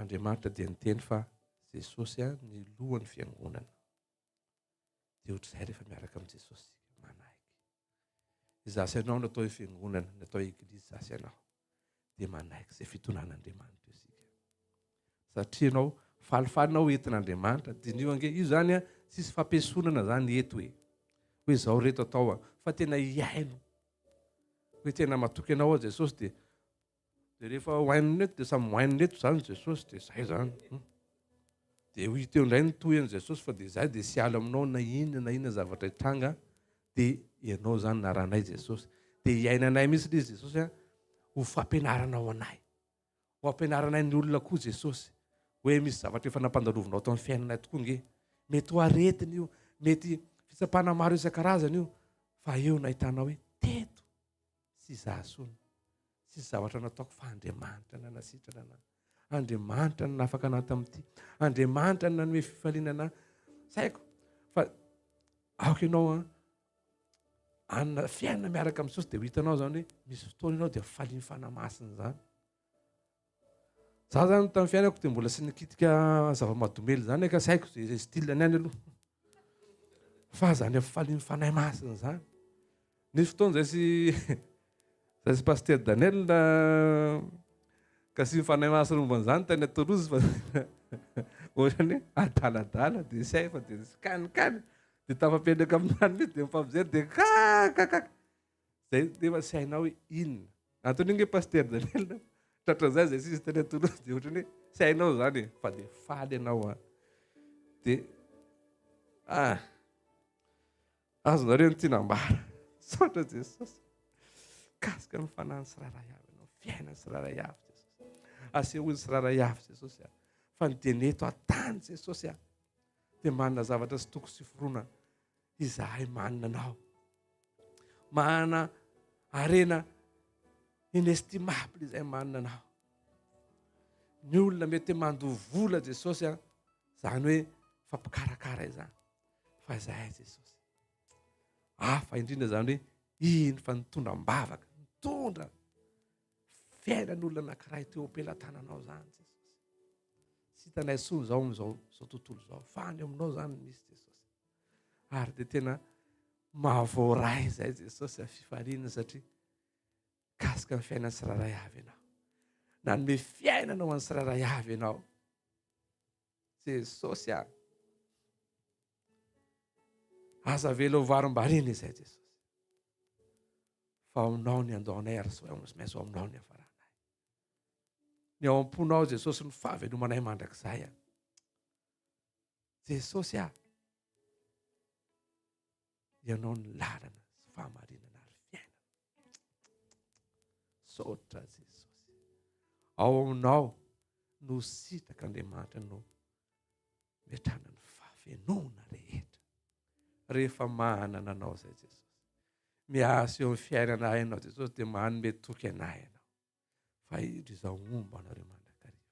Speaker 5: Andriamanitra dia niteny fa Jesosy ny lohan'ny fiangonana. Dia ohatr'izay rehefa miaraka amin'i Jesosy manaiky. Izaho sy ianao no atao hoe fiangonana, ny atao hoe eglizy izaho sy ianao. Dia manaiky izay fitondran'Andriamanitra isika. Satria ianao falifaly ianao entin'Andriamanitra. Diniho ange, io zany a, tsisy fampiesonana zany eto e. Hoe zao reto atao a, fa tena hihaino. Hoe tena matoky anao aho Jesosy dia dia rehefa hohainina eto dia samy hohainina eto zany Jesosy dia zay zany. Dia ho hita eo indray ny tohiny Jesosy fa dia zay dia tsy hiala aminao na inona na inona zavatra hitranga dia ianao zany naranay Jesosy. Dia hiainanay mihitsy ilay izy Jesosy a, ho fampianarana ho anay. Ho ampianaranay ny olona koa Jesosy hoe misy zavatra efa nampandalovinao tao amin'ny fiainanay tokoa nge. Mety ho aretina io, mety fitsapana maro isan-karazany io, fa eo nahitanao hoe teto tsy izaho intsony, tsisy zavatra nataoko fa Andriamanitra nanasitrana anah. Andriamanitra no nafaka anah tamin'ity. Andriamanitra no nanome fifaliana anah. Tsy haiko fa aoka ianao an Anona fiainana miaraka amin'i Jesosy dia ho hitanao izany hoe misy fotoana ianao dia falian'ny Fanahy Masina izany. Za zany tamin'ny fiainako dia mbola tsy nikitika zava-mahadomelina izany ka tsy haiko izay style-ny any aloha. Fa zany falian'ny Fanahy Masina izany. Nisy fotoana zay sy zay sy Pasteur Daniel kasian'ny Fanahy Masina momba an'izany tany à Toulouse fa ohatrany hoe adaladala dia tsy hay fa dia nikanikany dia tafapetraka amin'ny tany mihitsy dia mifampijery dia kakakaka zay nefa tsy hainao hoe inona antony nge Pasteur Daniel tratran'izay zay sisy tany à Toulouse dia ohatrany hoe tsy hainao zany e fa dia faly ianao a dia ah Azonareo ny tiana ambara. Misaotra Jesosy. Mikasika ny fanahin'ny tsirairay avy ianao, fiainan'ny tsirairay avy Jesosy. Asehoy ny tsirairay avy Jesosy a. Fa ny dia eto an-tany Jesosy a. Dia manana zavatra sy toko sy forona izahay manana anao. Manana harena inestimable izay manana anao. Ny olona mety mandoa vola Jesosy a, izany hoe fampikarakara izany. Fa izahay Jesosy. Hafa indrindra izany hoe iny fa nitondra am-bavaka, nitondra fiainan'olona anankiray teo am-pelatananao izany Jesosy. Tsy hitanay intsony izao amin'izao izao tontolo izao, fa any aminao izany misy Jesosy. Ary dia tena mahavoaray izay Jesosy fifaliana satria kasika ny fiainan'ny tsirairay avy ianao. Nanome fiainana ho an'ny tsirairay avy ianao. Jesosy a! Aza avela ho varimbariana izay Jesosy. Fa ao aminao ny andohanay ary sy maintsy ao aminao ny hafaranay. Ny ao am-ponao Jesosy ny fahavelomanay mandrakizay a. Jesosy a! Ianao ny lalana sy fahamarinana ary fiainana. Saotra Jesosy. Ao aminao no sitraka Andriamanitra no metrana ny fahafenoana rehetra. Rehefa manana anao izay Jesosy. Miasa eo amin'ny fiainana ianao Jesosy dia manome toky anay ianao. Fa indro izaho homba anareo mandrakariva.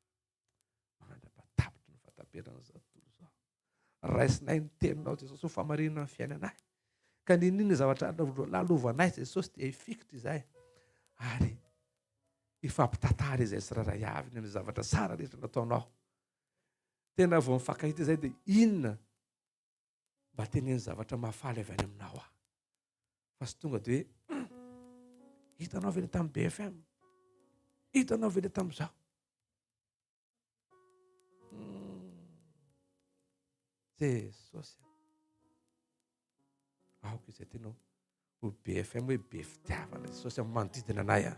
Speaker 5: Mandra-patapitry ny fahataperan'izao tontolo izao. Raisinay ny teninao Jesosy ho famarinana ny fiainanay. Ka n'inon'inona zavatra lalovanay Jesosy dia hifikitra izahay ary hifampitantara izay tsirairay avy ny amin'ny zavatra tsara rehetra nataonao. Tena vao mifankahita izay dia inona mba teneno zavatra mahafaly avy any aminao aho. Fa tsy tonga dia hoe hitanao ve le tamin'ny BFM? Hitanao ve le tamin'izao? Jesosy aoka izay tena ho BFM hoe be fitiavana Jesosy amin'ny manodidina anay a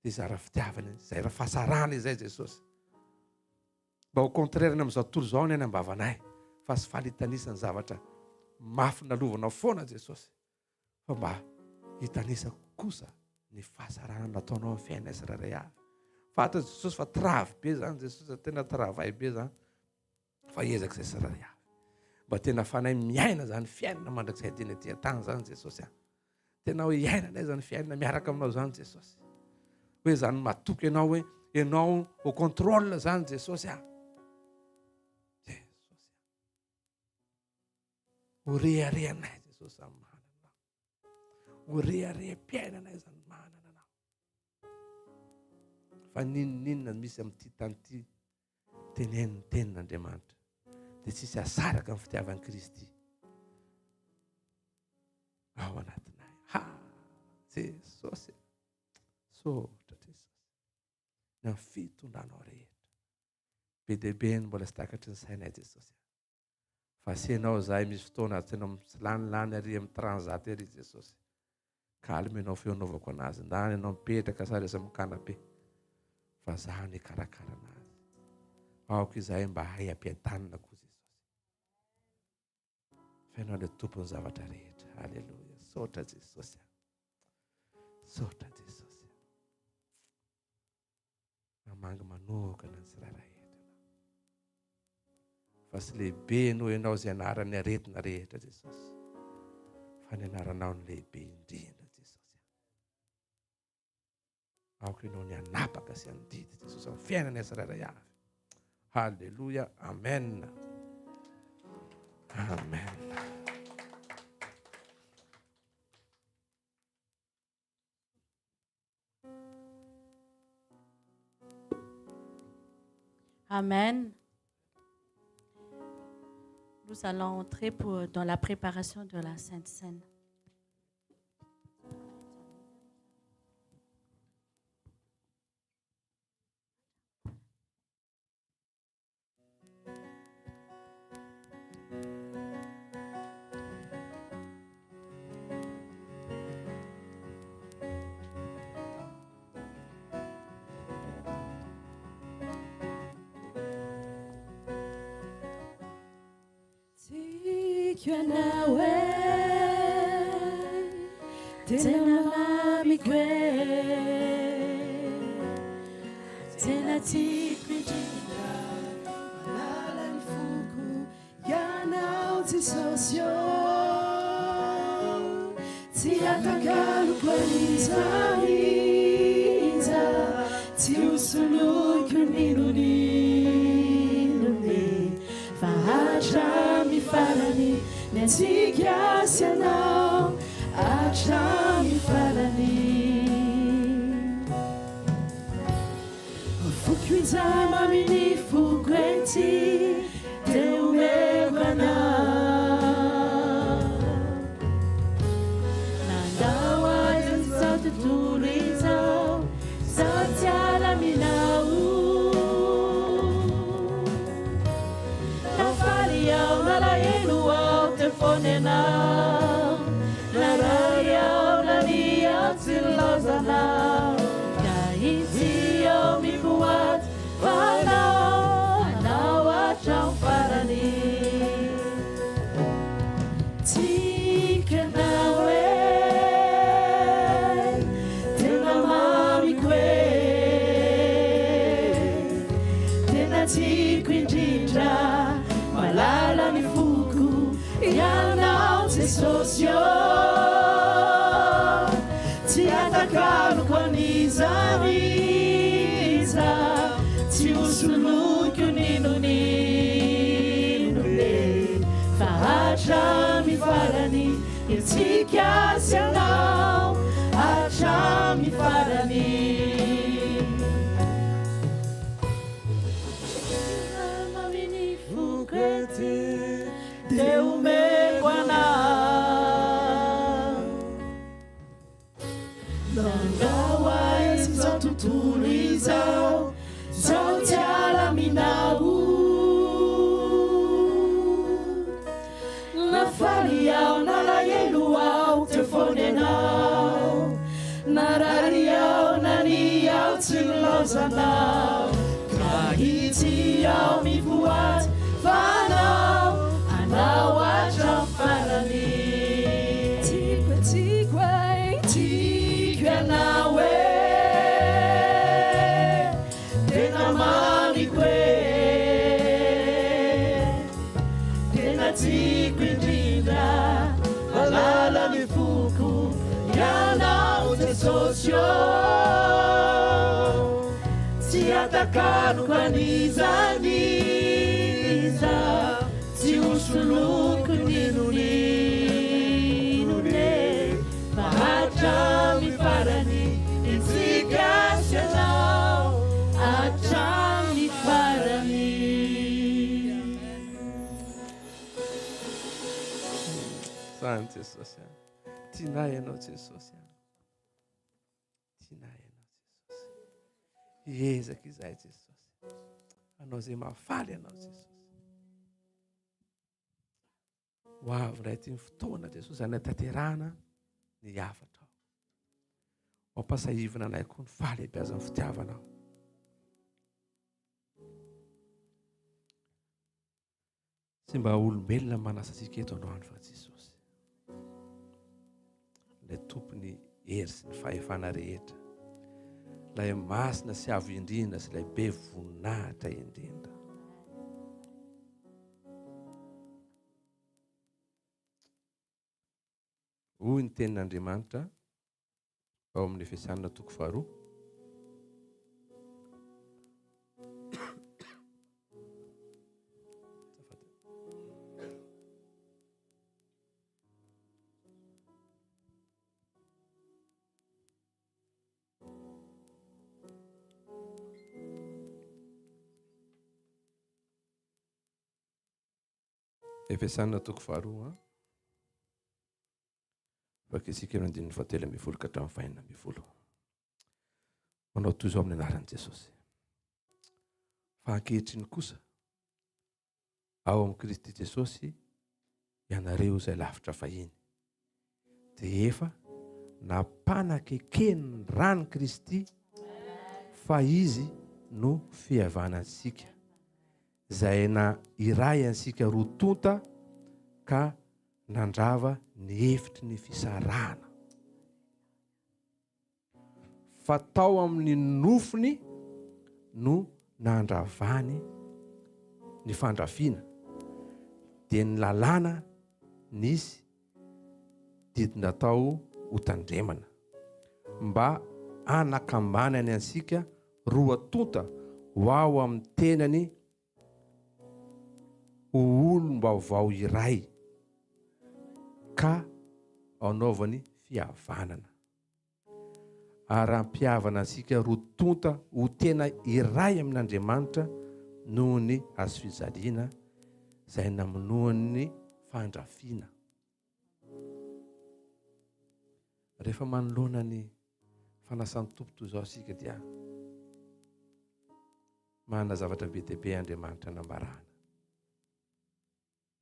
Speaker 5: dia zara fitiavana izay raha fahasarana izay Jesosy mba ho contraire amin'izao tontolo izao ny any am-bavanay fa tsy faly hitanisa ny zavatra mafy nalovanao foana Jesosy fa mba hitanisa kosa ny fahasarana nataonao amin'ny fiainana tsirairay avy. Fantatra Jesosy fa travy be zany Jesosy, tena travail be zany. Fa ezaka izay tsirairay avy. Mba tena fanahy miaina zany fiainana mandrakizay tena ety an-tany zany Jesosy a. Tena hoe iainanay zany fiainana miaraka aminao zany Jesosy. Hoe zany matoky ianao hoe ianao au contrôle zany Jesosy a. Jesosy a. Ho reharehanay Jesosy. Jesosy izany manana Anao. Ho rehareham-piainanay izany manana Anao. Fa n'inon'inona misy amin'ity tany ity, teneno ny tenin'Andriamanitra. Dia tsisy asaraka ny fitiavan'i Kristy ao anatinay. Ha! Jesosy. Saotra Jesosy. Ny amin'ny fitondranao rehetra. Be dia be ny mbola tsy takatry ny sainay Jesosy. Fa asianao zahay misy fotoana aza tena mitsilanilany ary amin'ny transat ery Jesosy. Calme ianao feo anaovako anazy. Ndany ianao mipetraka sa resa amin'ny canapé. Fa za ny hikarakara anazy. Aoka izahay mba hahay hampiadanina koa Jesosy. Fa ianao ilay tompon'ny zavatra rehetra. Alléluia. Saotra Jesosy. Saotra Jesosy. Mamangy manokana ny tsirairay eto ianao. Fa tsy lehibe noho ianao izay anaran'ny aretina rehetra Jesosy. Fa ny anaranao no lehibe indrindra Jesosy. Aoka ianao ny hanapaka sy handidy Jesosy amin'ny fiainana tsirairay avy. Haleloia. Amen. Amen.
Speaker 1: Amen. Nous allons entrer pour, dans la préparation de la Sainte Seine.
Speaker 2: Tiako ianao e, tena mamiko e, tena tiako indrindra, malala ny foko, ianao Jesosy ô, tsy atakaloko an'iza n'iza, tsy ho soloiko n'inon'inona Fa hatramin'ny farany ny antsika sy ianao hatramin'ny farany. Foko izay mamy ny foko ety dia omeko anao. Nandao azy izao tontolo izao, zaho tsy alaminao. Nafaly aho, nalahelo aho, teo foana ianao. Narary aho, nania aho, tsy nilaozanao. Ka ity aho mivoady fa anao, anao hatramin'ny farany. Tiako ianao e, tena mamiko e, tena tiako indrindra, malala ny foko, ianao Jesosy ô, tsy atakaloko an'iza n'iza, tsy ho soloiko n'inon'inona e. Fa hatramin'ny farany Isika sy ianao hatramin'ny farany. Mamy ny foko ety dia omeko anao. Nandao ahy izao tontolo izao, izao tsy alaminao. Na faly aho nalahelo aho, teo foana ianao. Narary aho nania aho, tsy nilaozanao. Ka ity aho mivoady fa anao, anao hatramin'ny farany. Tiako e, tiako e, tiako ianao e, tena mamiko e, tena tiako indrindra, malala ny foko, ianao Jesosy ô, tsy atakaloko an'iza n'iza. Tsy ho soloiko n'inon'inona. Hatramin'ny farany Isika sy ianao Hatramin'ny farany.
Speaker 5: Zany Jesosy a. Tianay ianao Jesosy a. Tianay ianao Jesosy. Hiezaka izahay Jesosy. Hanao izay mahafaly anao Jesosy. Ho avy indray ity ny fotoana Jesosy hanatanterahana ny hafatrao. Ho ampasahivina anay koa ny fahalehibiazan'ny fitiavanao. Tsy mba olombelona manasa antsika eto androany fa Jesosy. Ilay tompon'ny hery sy ny fahefana rehetra. Ilay masina sy avo indrindra sy ilay be voninahitra indrindra. Hoy ny tenin'Andriamanitra ao amin'ny Efesianina toko faharoa. Efesiana toko faharoa, vakitsika ny andininy fahatelo ambin'ny folo ka hatramin'ny fahenina ambin'ny folo. Manao toy izao amin'ny anaran'i Jesosy. Fa ankehitriny kosa, ao amin'i Kristy Jesosy, ianareo izay lavitra fahiny, dia efa nampanakeken'ny ran'i Kristy fa Izy no fihavanantsika, izay na iray antsika roa tonta ka nandrava ny hevitry ny fisarahana. Fa tao amin'ny nofony no nandravany ny fandrafiana, dia ny lalàna nisy didy natao hotandremana, mba hanakambanany antsika roa tonta ho ao amin'ny tenany ho olom-baovao iray ka anaovany fihavanana. Ary hampihavana antsika roa tonta ho tena iray amin'Andriamanitra noho ny hazofijaliana izay namonoan'ny fandrafiana. Rehefa manoloana ny fanasan'ny Tompo toy izao isika dia manana zavatra be dia be Andriamanitra nambarana.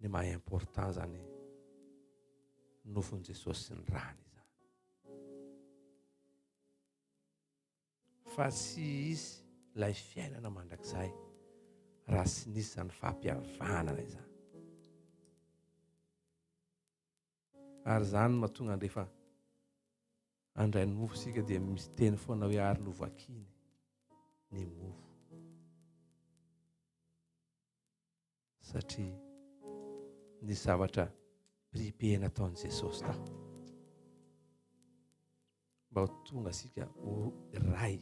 Speaker 5: Ny maha important zany nofon'i Jesosy sy ny rany izany. Fa tsy hisy ilay fiainana mandrakizay raha tsy nisy izany fampihavanana izany. Ary izany no mahatonga ny rehefa handray ny mofo isika dia misy teny foana hoe ary novakiny ny mofo. Satria nisy zavatra pripe nataon'i Jesosy tao. Mba ho tonga isika ho iray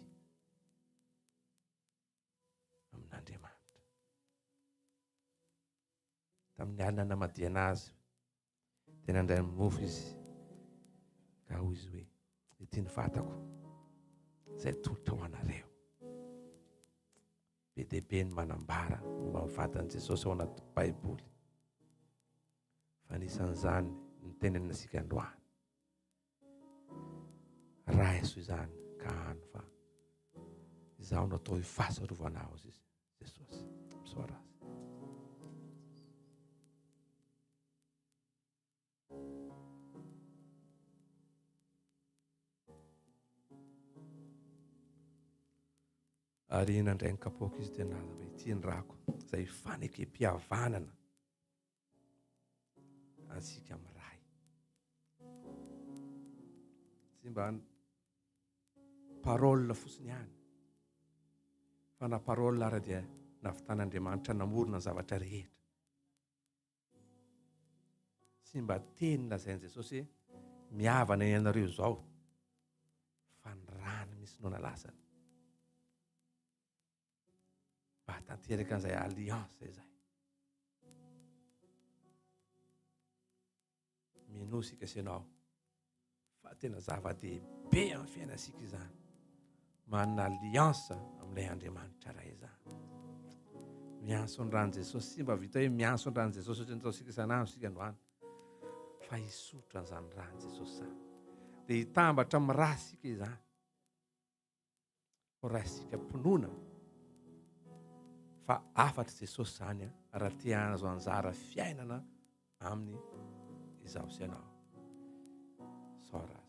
Speaker 5: amin'Andriamanitra. Tamin'ny alina namadihana azy dia nandray ny mofo izy ka hoy izy hoe ity ny vatako izay tolotra ho anareo. Be dia be ny manambara momba ny vatan'i Jesosy ao anaty Baiboly. Fa anisan'izany ny tenenina antsika androany. Raiso izany ka hano fa izaho no atao hifahasarovana azy izy Jesosy. Misaora azy. Ary nandray ny kapoaka izy dia nilaza hoe ity ny rako izay fanekem-pihavanana antsika miray. Tsy mba parole fotsiny ihany fa na parole ara dia navitan'Andriamanitra namorona ny zavatra rehetra. Tsy mba teny lazain'i Jesosy hoe mihavana ianareo izao fa ny rany misy no nalasany. Mba hatanteraka an'izay alliance izay. Minoa isika sy ianao. Fa tena zava-dehibe amin'ny fiainantsika izany. Manana alliance amin'ilay Andriamanitra Ray izany. Miantso ny ran'i Jesosy, tsy mba vita hoe miantso ny ran'i Jesosy ohatran'ny ataontsika isan'andro isika androany. Fa hisotro an'izany ran'i Jesosy izany. Dia hitambatra amin'ny ra isika izany. Ho raisika mpinoana fa hafatr'i Jesosy izany raha te hahazo anjara fiainana aminy izaho sy ianao. Isaora azy.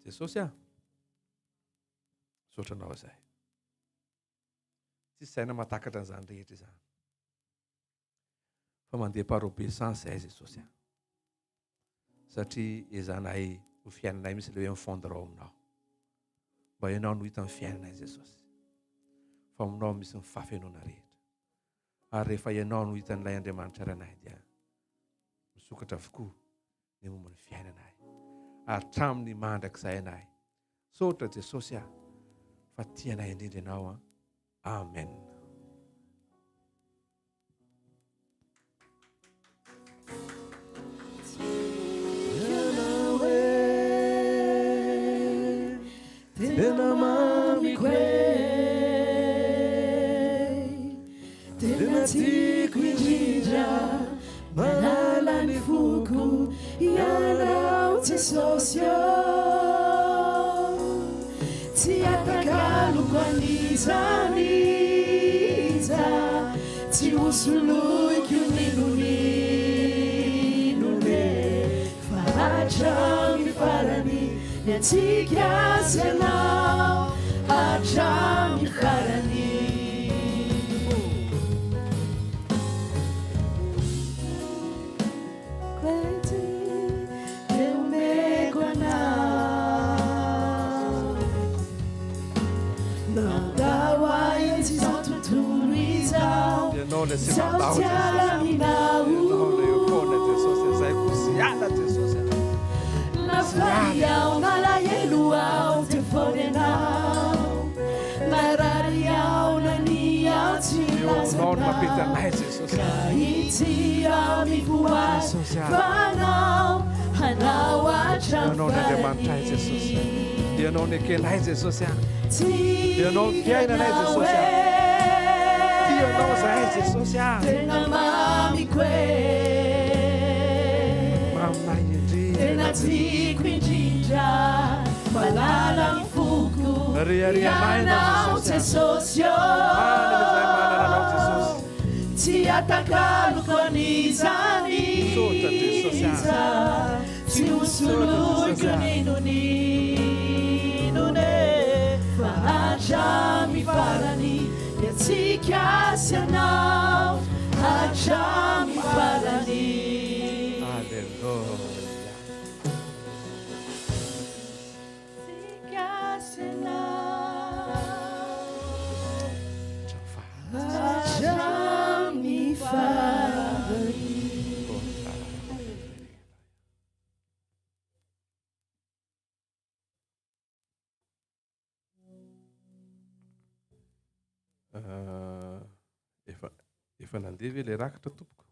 Speaker 5: Jesosy ah, misaotra anao izay. Tsisy saina mahatakatra an'izany rehetra izany. Fa mandeha par obeissance zahay Jesosy a. Satria ezanay ho fiainanay mihitsy ilay hoe mifondre ao aminao. Mba ianao no hitan'ny fiainanay Jesosy. Fa aminao misy ny fahafenoana rehetra. Ary rehefa ianao no hitan'ilay Andriamanitra Rainay dia misokatra avokoa ny momba ny fiainanay. Ary hatramin'ny mandrakizay anay. Saotra Jesosy a fa tianay indrindra ianao a. Amen.
Speaker 2: Tena mamiko e Tena tiako indrindra Malala ny foko Ianao Jesosy ô Tsy atakaloko an'iza n'iza Tsy ho soloiko n'inon'inona e Fa hatramin'ny farany ny antsika sy ianao Hatramin'ny farany.
Speaker 5: Ianao ilay tsy mandao Jesosy. Ianao ilay eo foana Jesosy. Izay koa tsy hiala Jesosy.
Speaker 2: Nafaly aho, nalahelo aho, teo foana ianao. Marary aho, nania aho, tsy
Speaker 5: Eo aminao no mampety
Speaker 2: lazanao.
Speaker 5: anay Jesosy.
Speaker 2: Ka ity aho mivoahy
Speaker 5: Jesosy ah.
Speaker 2: fa anao, hanao hatramin'ny
Speaker 5: Ianao ny Andriamanitray Jesosy.
Speaker 2: farany.
Speaker 5: Ianao no ekenay Jesosy ah.
Speaker 2: Tiako
Speaker 5: Ianao no fiainanay
Speaker 2: ianao
Speaker 5: Jesosy ah.
Speaker 2: e.
Speaker 5: Tia anao zahay Jesosy ah.
Speaker 2: Tena mamiko e.
Speaker 5: Maminay indrindra
Speaker 2: Tena
Speaker 5: ianao Jesosy.
Speaker 2: tiako indrindra, malala ny foko.
Speaker 5: Reharehanay ianao
Speaker 2: Ianao
Speaker 5: Jesosy ah.
Speaker 2: Jesosy ô.
Speaker 5: Manana izay manana anao Jesosy.
Speaker 2: Tsy atakaloko an'iza
Speaker 5: Misaotra Jesosy ah.
Speaker 2: n'iza, tsy ho
Speaker 5: Misaotra
Speaker 2: soloiko
Speaker 5: Jesosy ah.
Speaker 2: n'inon'inona e, fa hatramin'ny farany ny antsika sy anao, hatramin'ny farany.
Speaker 5: Alléluia.
Speaker 1: Tsika sy anao.
Speaker 2: Hatramin'ny farany.
Speaker 5: Efa efa nandeha ve ilay rakitra tompoko?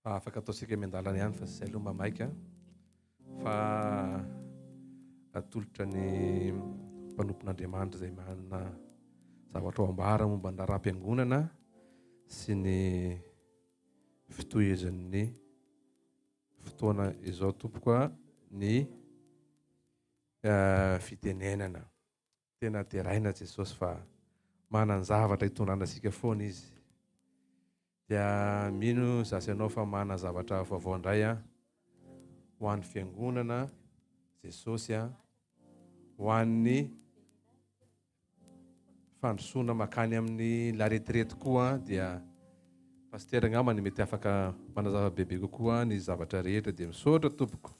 Speaker 5: Fa afaka ataontsika miandalana ihany fa tsy izay aloha mba maika fa atolotra ny mpanompon'Andriamanitra izay manana zavatra ho ambara momba ny raharaham-piangonana sy ny fitohizan'ny fotoana izao tompoko a ny fitenenana. Tena deraina Jesosy fa manan-javatra hitondrana antsika foana Izy. Dia mino za sy ianao fa manana zavatra vaovao indray an, ho an'ny fiangonana Jesosy an, ho an'ny fandrosoana makany amin'ny la retraite koa dia Pasitera angamba ny mety afaka manazava bebe kokoa ny zavatra rehetra dia misaotra tompoko.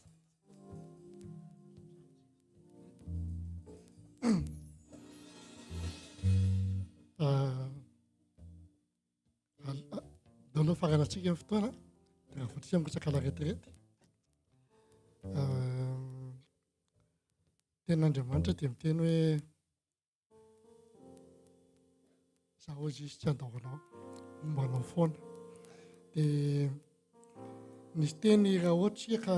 Speaker 6: Aloha faranantsika ny fotoana dia avoatsika miresaka la retraite. Tenin'Andriamanitra dia miteny hoe Izaho hozy izy tsy handao anao, homba anao foana. Dia nisy teny raha ohatra isika ka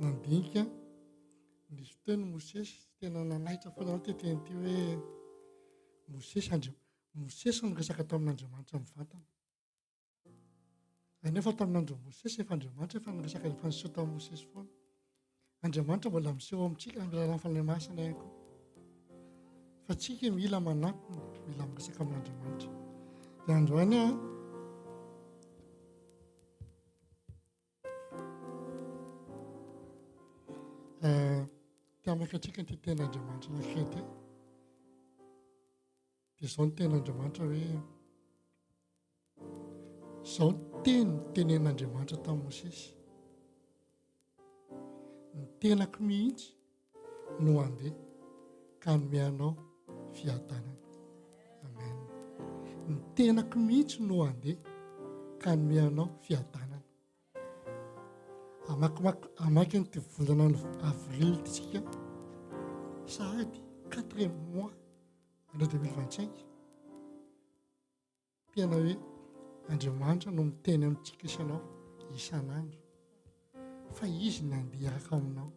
Speaker 6: nandinika, nisy teny Mosesy tena nanaitra foana ity teny ity hoe Mosesy Andri- Mosesy niresaka tamin'Andriamanitra mivantana. Nefa tamin'ny andron'i Mosesy efa Andriamanitra efa niresaka efa niseho tamin'i Mosesy foana. Andriamanitra mbola miseho amintsika amin'ny alalan'ny Fanahy Masina ihany koa. Fa tsika mila manatona, mila miresaka amin'Andriamanitra. Dia androany aho eh, te hamaky antsika ity tenin'Andriamanitra anankiray ity. Dia izao ny tenin'Andriamanitra hoe Izao ny teny nitenenin'Andriamanitra tamin'i Mosesy, Ny tenako mihitsy no handeha ka hanome anao fiadanana. Amen. Ny tenako mihitsy no handeha ka hanome anao fiadanana. Hamaky an'ity volana avril ity tsika sahady quatrième mois année 2025. Tena hoe Andriamanitra no miteny amintsika isanao isan'andro fa Izy ny handeha hiaraka aminao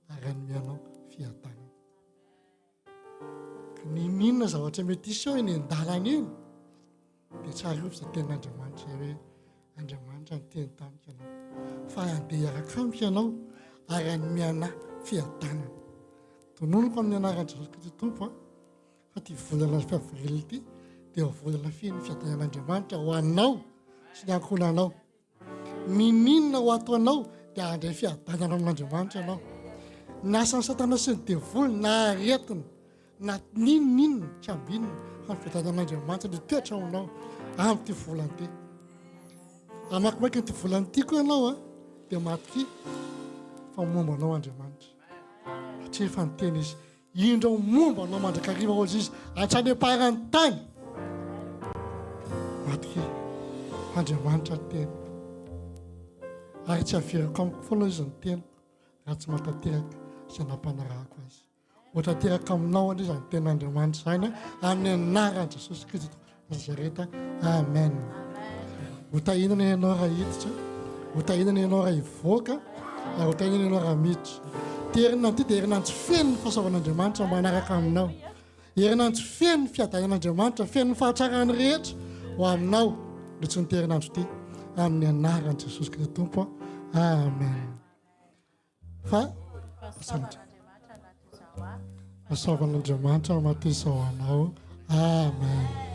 Speaker 6: ary hanome anao fiadanana. Ka n'inon'inona zavatra mety hiseho eny an-dalana eny dia tsarovy izay tenin'Andriamanitra izay hoe Andriamanitra niteny tamiko ianao fa handeha hiaraka amiko ianao ary hanome anà fiadanana. Tononiko amin'ny anaran'i Jesosy Kristy Tompo a. Fa ity volana avril ity dia volana feno fiadanan'Andriamanitra ho anao sy ny ankohonanao. Ninoninona ho ato anao dia handray fiadanana amin'Andriamanitra ianao. Ny asan'ny satana sy ny devoly na aretina na ninoninona tsy ambinina fa ny fiadanan'Andriamanitra no hitoetra ao aminao amin'ity volana ity. Hamakimaky an'ity volana ity koa ianao a dia matokia fa momba anao Andriamanitra. Satria efa niteny izy Indro momba anao mandrakariva hozy izy hatrany am-paran'ny tany. Matokia, Andriamanitra ny tena. Ary tsy averiko amiko foana izy ny teniko raha tsy mahatanteraka izay nampanarahako azy. Ho tanteraka aminao anie izany tenin'Andriamanitra izany amin'ny anaran'i Jesosy Kristy Nazareta. Amen. Ho tahiana anie ianao raha hiditra, ho tahiana anie ianao raha hivoaka, ary ho tahiana anie ianao raha miditra. Ity herinandro ity dia herinandro feno ny fahasoavan'Andriamanitra manaraka aminao. Herinandro feno ny fiadanan'Andriamanitra, feno ny fahatsarany rehetra ho aminao mihitsy ity herinandro ity. Amin'ny anaran'i Jesosy Kristy Tompo. Amen. Fa fahasoavan'Andriamanitra mateza ho anao. Amen.